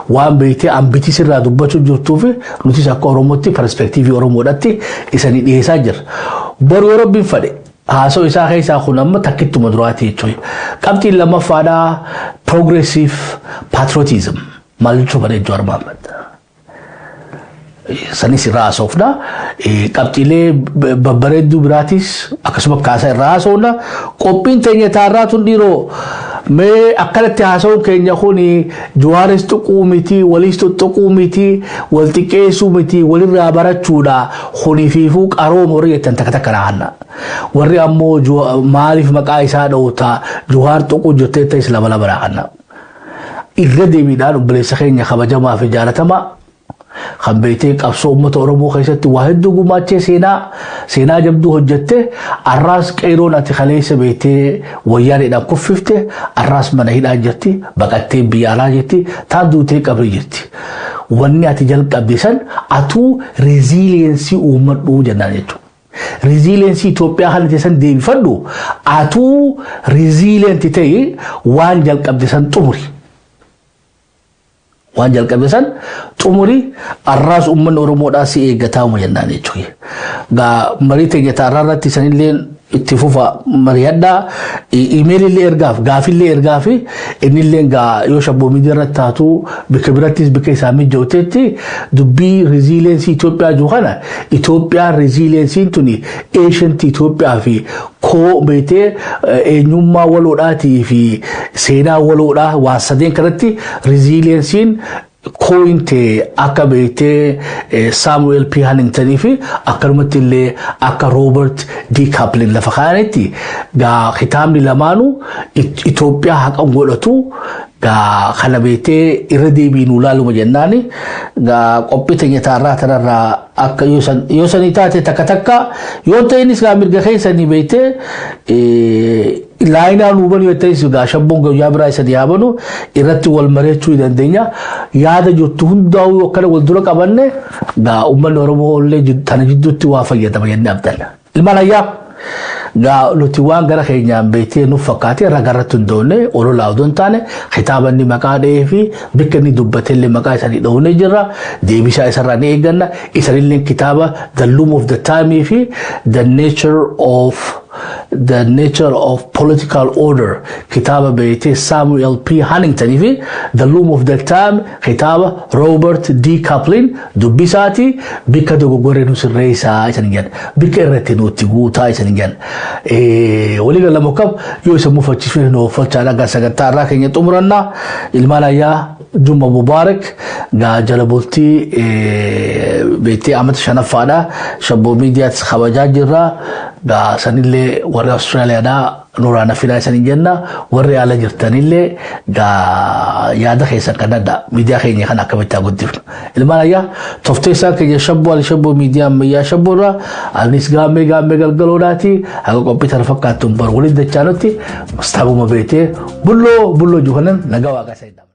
Waan beektee ambitii sirraa dubbachuu jirtuu fi nutis akka Oromootti perspective ii Oromoodhaatti isanii dhiyeessaa jirra. Boru yoo Rabbiin fedhe haasoo isaa keessaa kun amma takkittuma duraati jechuudha. Qabxiin lammaffaadhaa progressive patriotism maal jechuu baree Jawaar Mohammad. Sanis irraa haasofna. Qabxiilee babbareedduu biraatis akkasuma kaasaa irraa haasofna. Qophiin teenya taarraa tun dhiiroo mee akkanatti haasa'uun keenya kun Jawaaris tuquu miti, waliis tuttuquu miti, wal xiqqeessuu miti, walirraa barachuudha. Kunifiifuu qarooma warri jettan takka takka naanna. Warri ammoo maaliif maqaa isaa dha'uta, Jawaar tuquu jettee ta'is lama lama naanna. Irra deebiidhaan obboleessa keenya kabajamaa fi jaalatamaa kan beektee qabsoo uummata Oromoo keessatti waa hedduu gumaachee, seenaa jabduu hojjette, arraas qeeroon ati kaleessa beektee wayyaaneedhaan kuffifte arraas mana hidhaa jirti, baqattee biyya alaa jirti, taan duutee qabrii jirti. Wanni ati jalqabde san atuu resilience ii uummadhuu jennaan jechuudha. Resilience ii Itoophiyaa kana san deebifadhu, atuu resilient ta'e waan jalqabde san xumuri. Waan jalqabe san xumuri, arraas uummanni Oromoodhaa si eeggataa uma jennaan jechuudha. Gaa marii teenya taarraa irratti sanillee itti fufa mari'adhaa, email illee ergaaf, gaafillee ergaaf, innillee gaa yoo shabboo miidiyaa irratti taatu, bikka birattis bikka isaa mijjootetti dubbii resilience ii Itoophiyaa jiru kana, Itoophiyaan resilience iin tuni ancient Itoophiyaa fi koo beetee eenyummaa waloodhaatii fi seenaa waloodhaa waan sadeen kanatti resilience iin coin te akka beektee Samuel P. Huntingtonii fi akkanumatti illee akka Robert D. Kaplan lafa kaa'anitti, gaa kitaabni lamaanuu Itoophiyaa haqa godhatu. Gaa kana beektee irra deebiin laaluma jennaani gaa qophii teenya taarraa tanarraa akka yoo sanii taate takka takka yoo ta'inis gaa mirga keessanii beektee laayinaa nuu banu yoo ta'is, gaa shabboon guyyaa biraa isa yaabanu irratti wal mareechuu dandeenya. Yaada jirtu hundaa'uu akkana wal dura qabanne, gaa uummanni Oromoo illee tana jidduutti waa fayyadama jennee abdanna. Ilmaan ayyaa, gaa nuti waan gara keenyaan beektee nuuf fakkaate raga irratti hundoonne ololaa odoo hin taane, kitaaba inni maqaa dhahee fi bikka inni dubbate illee maqaa isaanii dha'uunee jirra. Deebisaa isarraa ni eegganna. Isanillee kitaaba The Loom of the Time fi The Nature of The Nature of Political Order kitaaba beeytee Samuel P. Huntington fi The Loom of the Time kitaaba Robert D. Kaplan dubbisaati bikka dogoggoree nu sirreessaa isan jedhan, bikka irratti nutti guutaa isan jedhan. Walii gala kam yoo isa mufachiisuu nu uffachaa dhagaa sagantaa irraa keenya xumurannaa. Ilmaan ayyaa, Jumma Mubaarak. Gaa jala bultii beektee amata shanaffaadha Shabboo Miidiyaattis kabajaa jirra. Gaa sanillee warri Awustiraaliyaadhaa nuraan afilaa isanii jenna. Warri ala jirtanillee gaa yaada keessan kan adda miidiyaa keenya kan akkamitti haa guddifnu. Ilmaan ayyaa, toftee isaan keenya Shabboo Ali Shabboo Miidiyaa ammayyaa Shabboo irraa anis Gaammee Gaammee Galgaloodhaati. Haga qophii tana fakkaattuun bar waliin dachaanutti mustaabuma beetee bulloo bulloo juukanan nagaa waaqaa isa.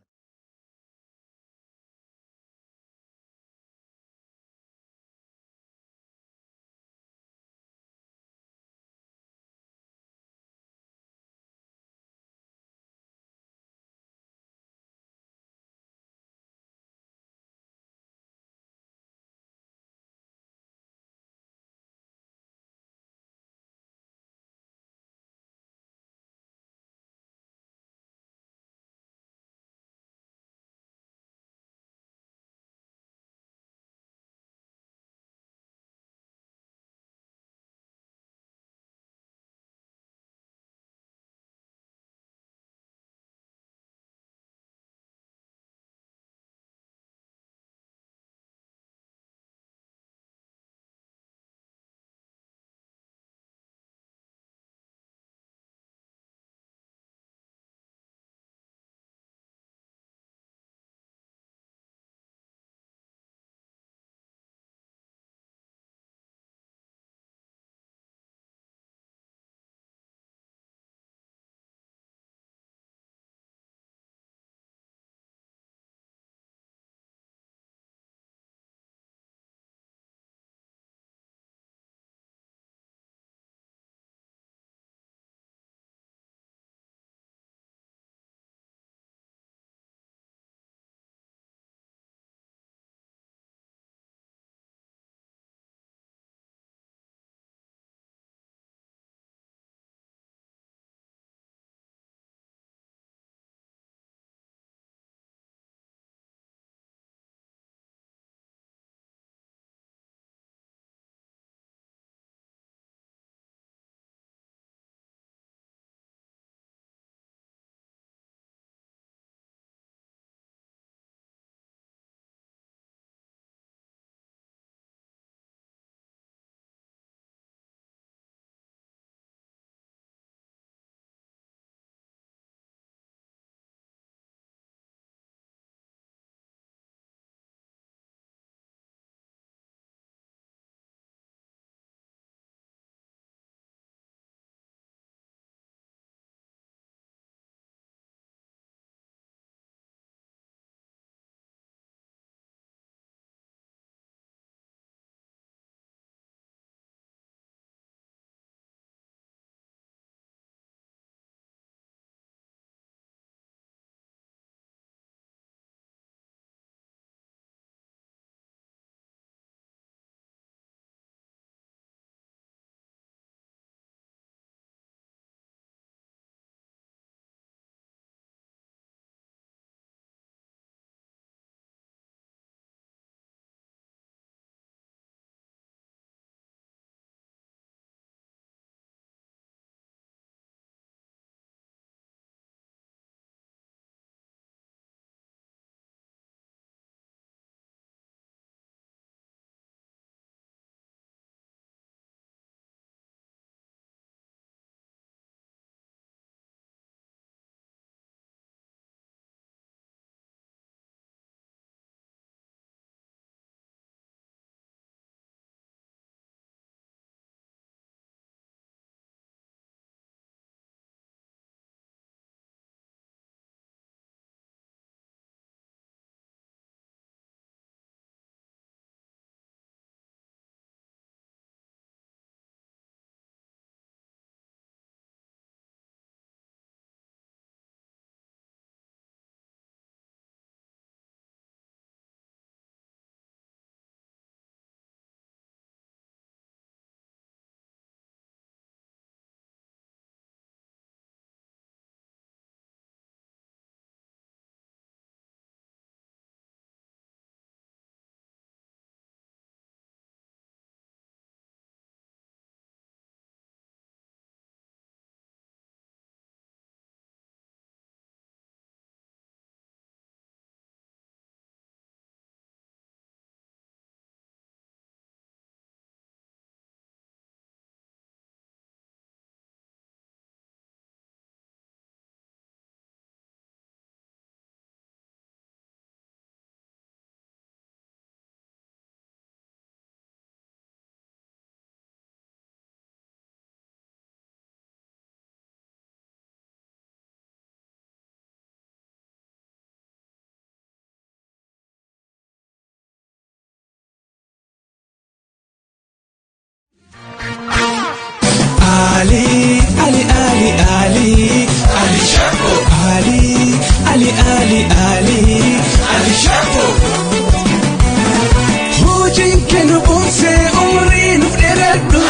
kennu boonsee umrii nuuf dheeradhu.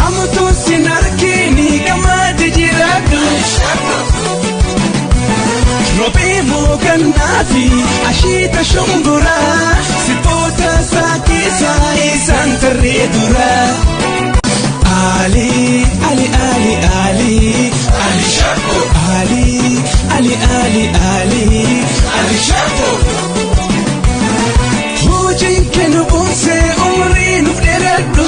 Hamtuun sin argini gammaade jiraadhu. Roobee moogannaa fi ashiita shumburaa sirboota isaa keessaa isaan tarree dura. Ali Ali Ali Ali Ali Sharko Ali Ali Ali Ali Ali Sharko. Hojiin kennu boonsee umrii nuuf dheeradhu.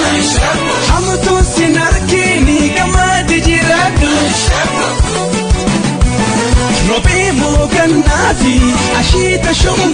Hamtuun sin argini gammaade jiraadhu. Roobee moogannaa fi ashiita shumburaa.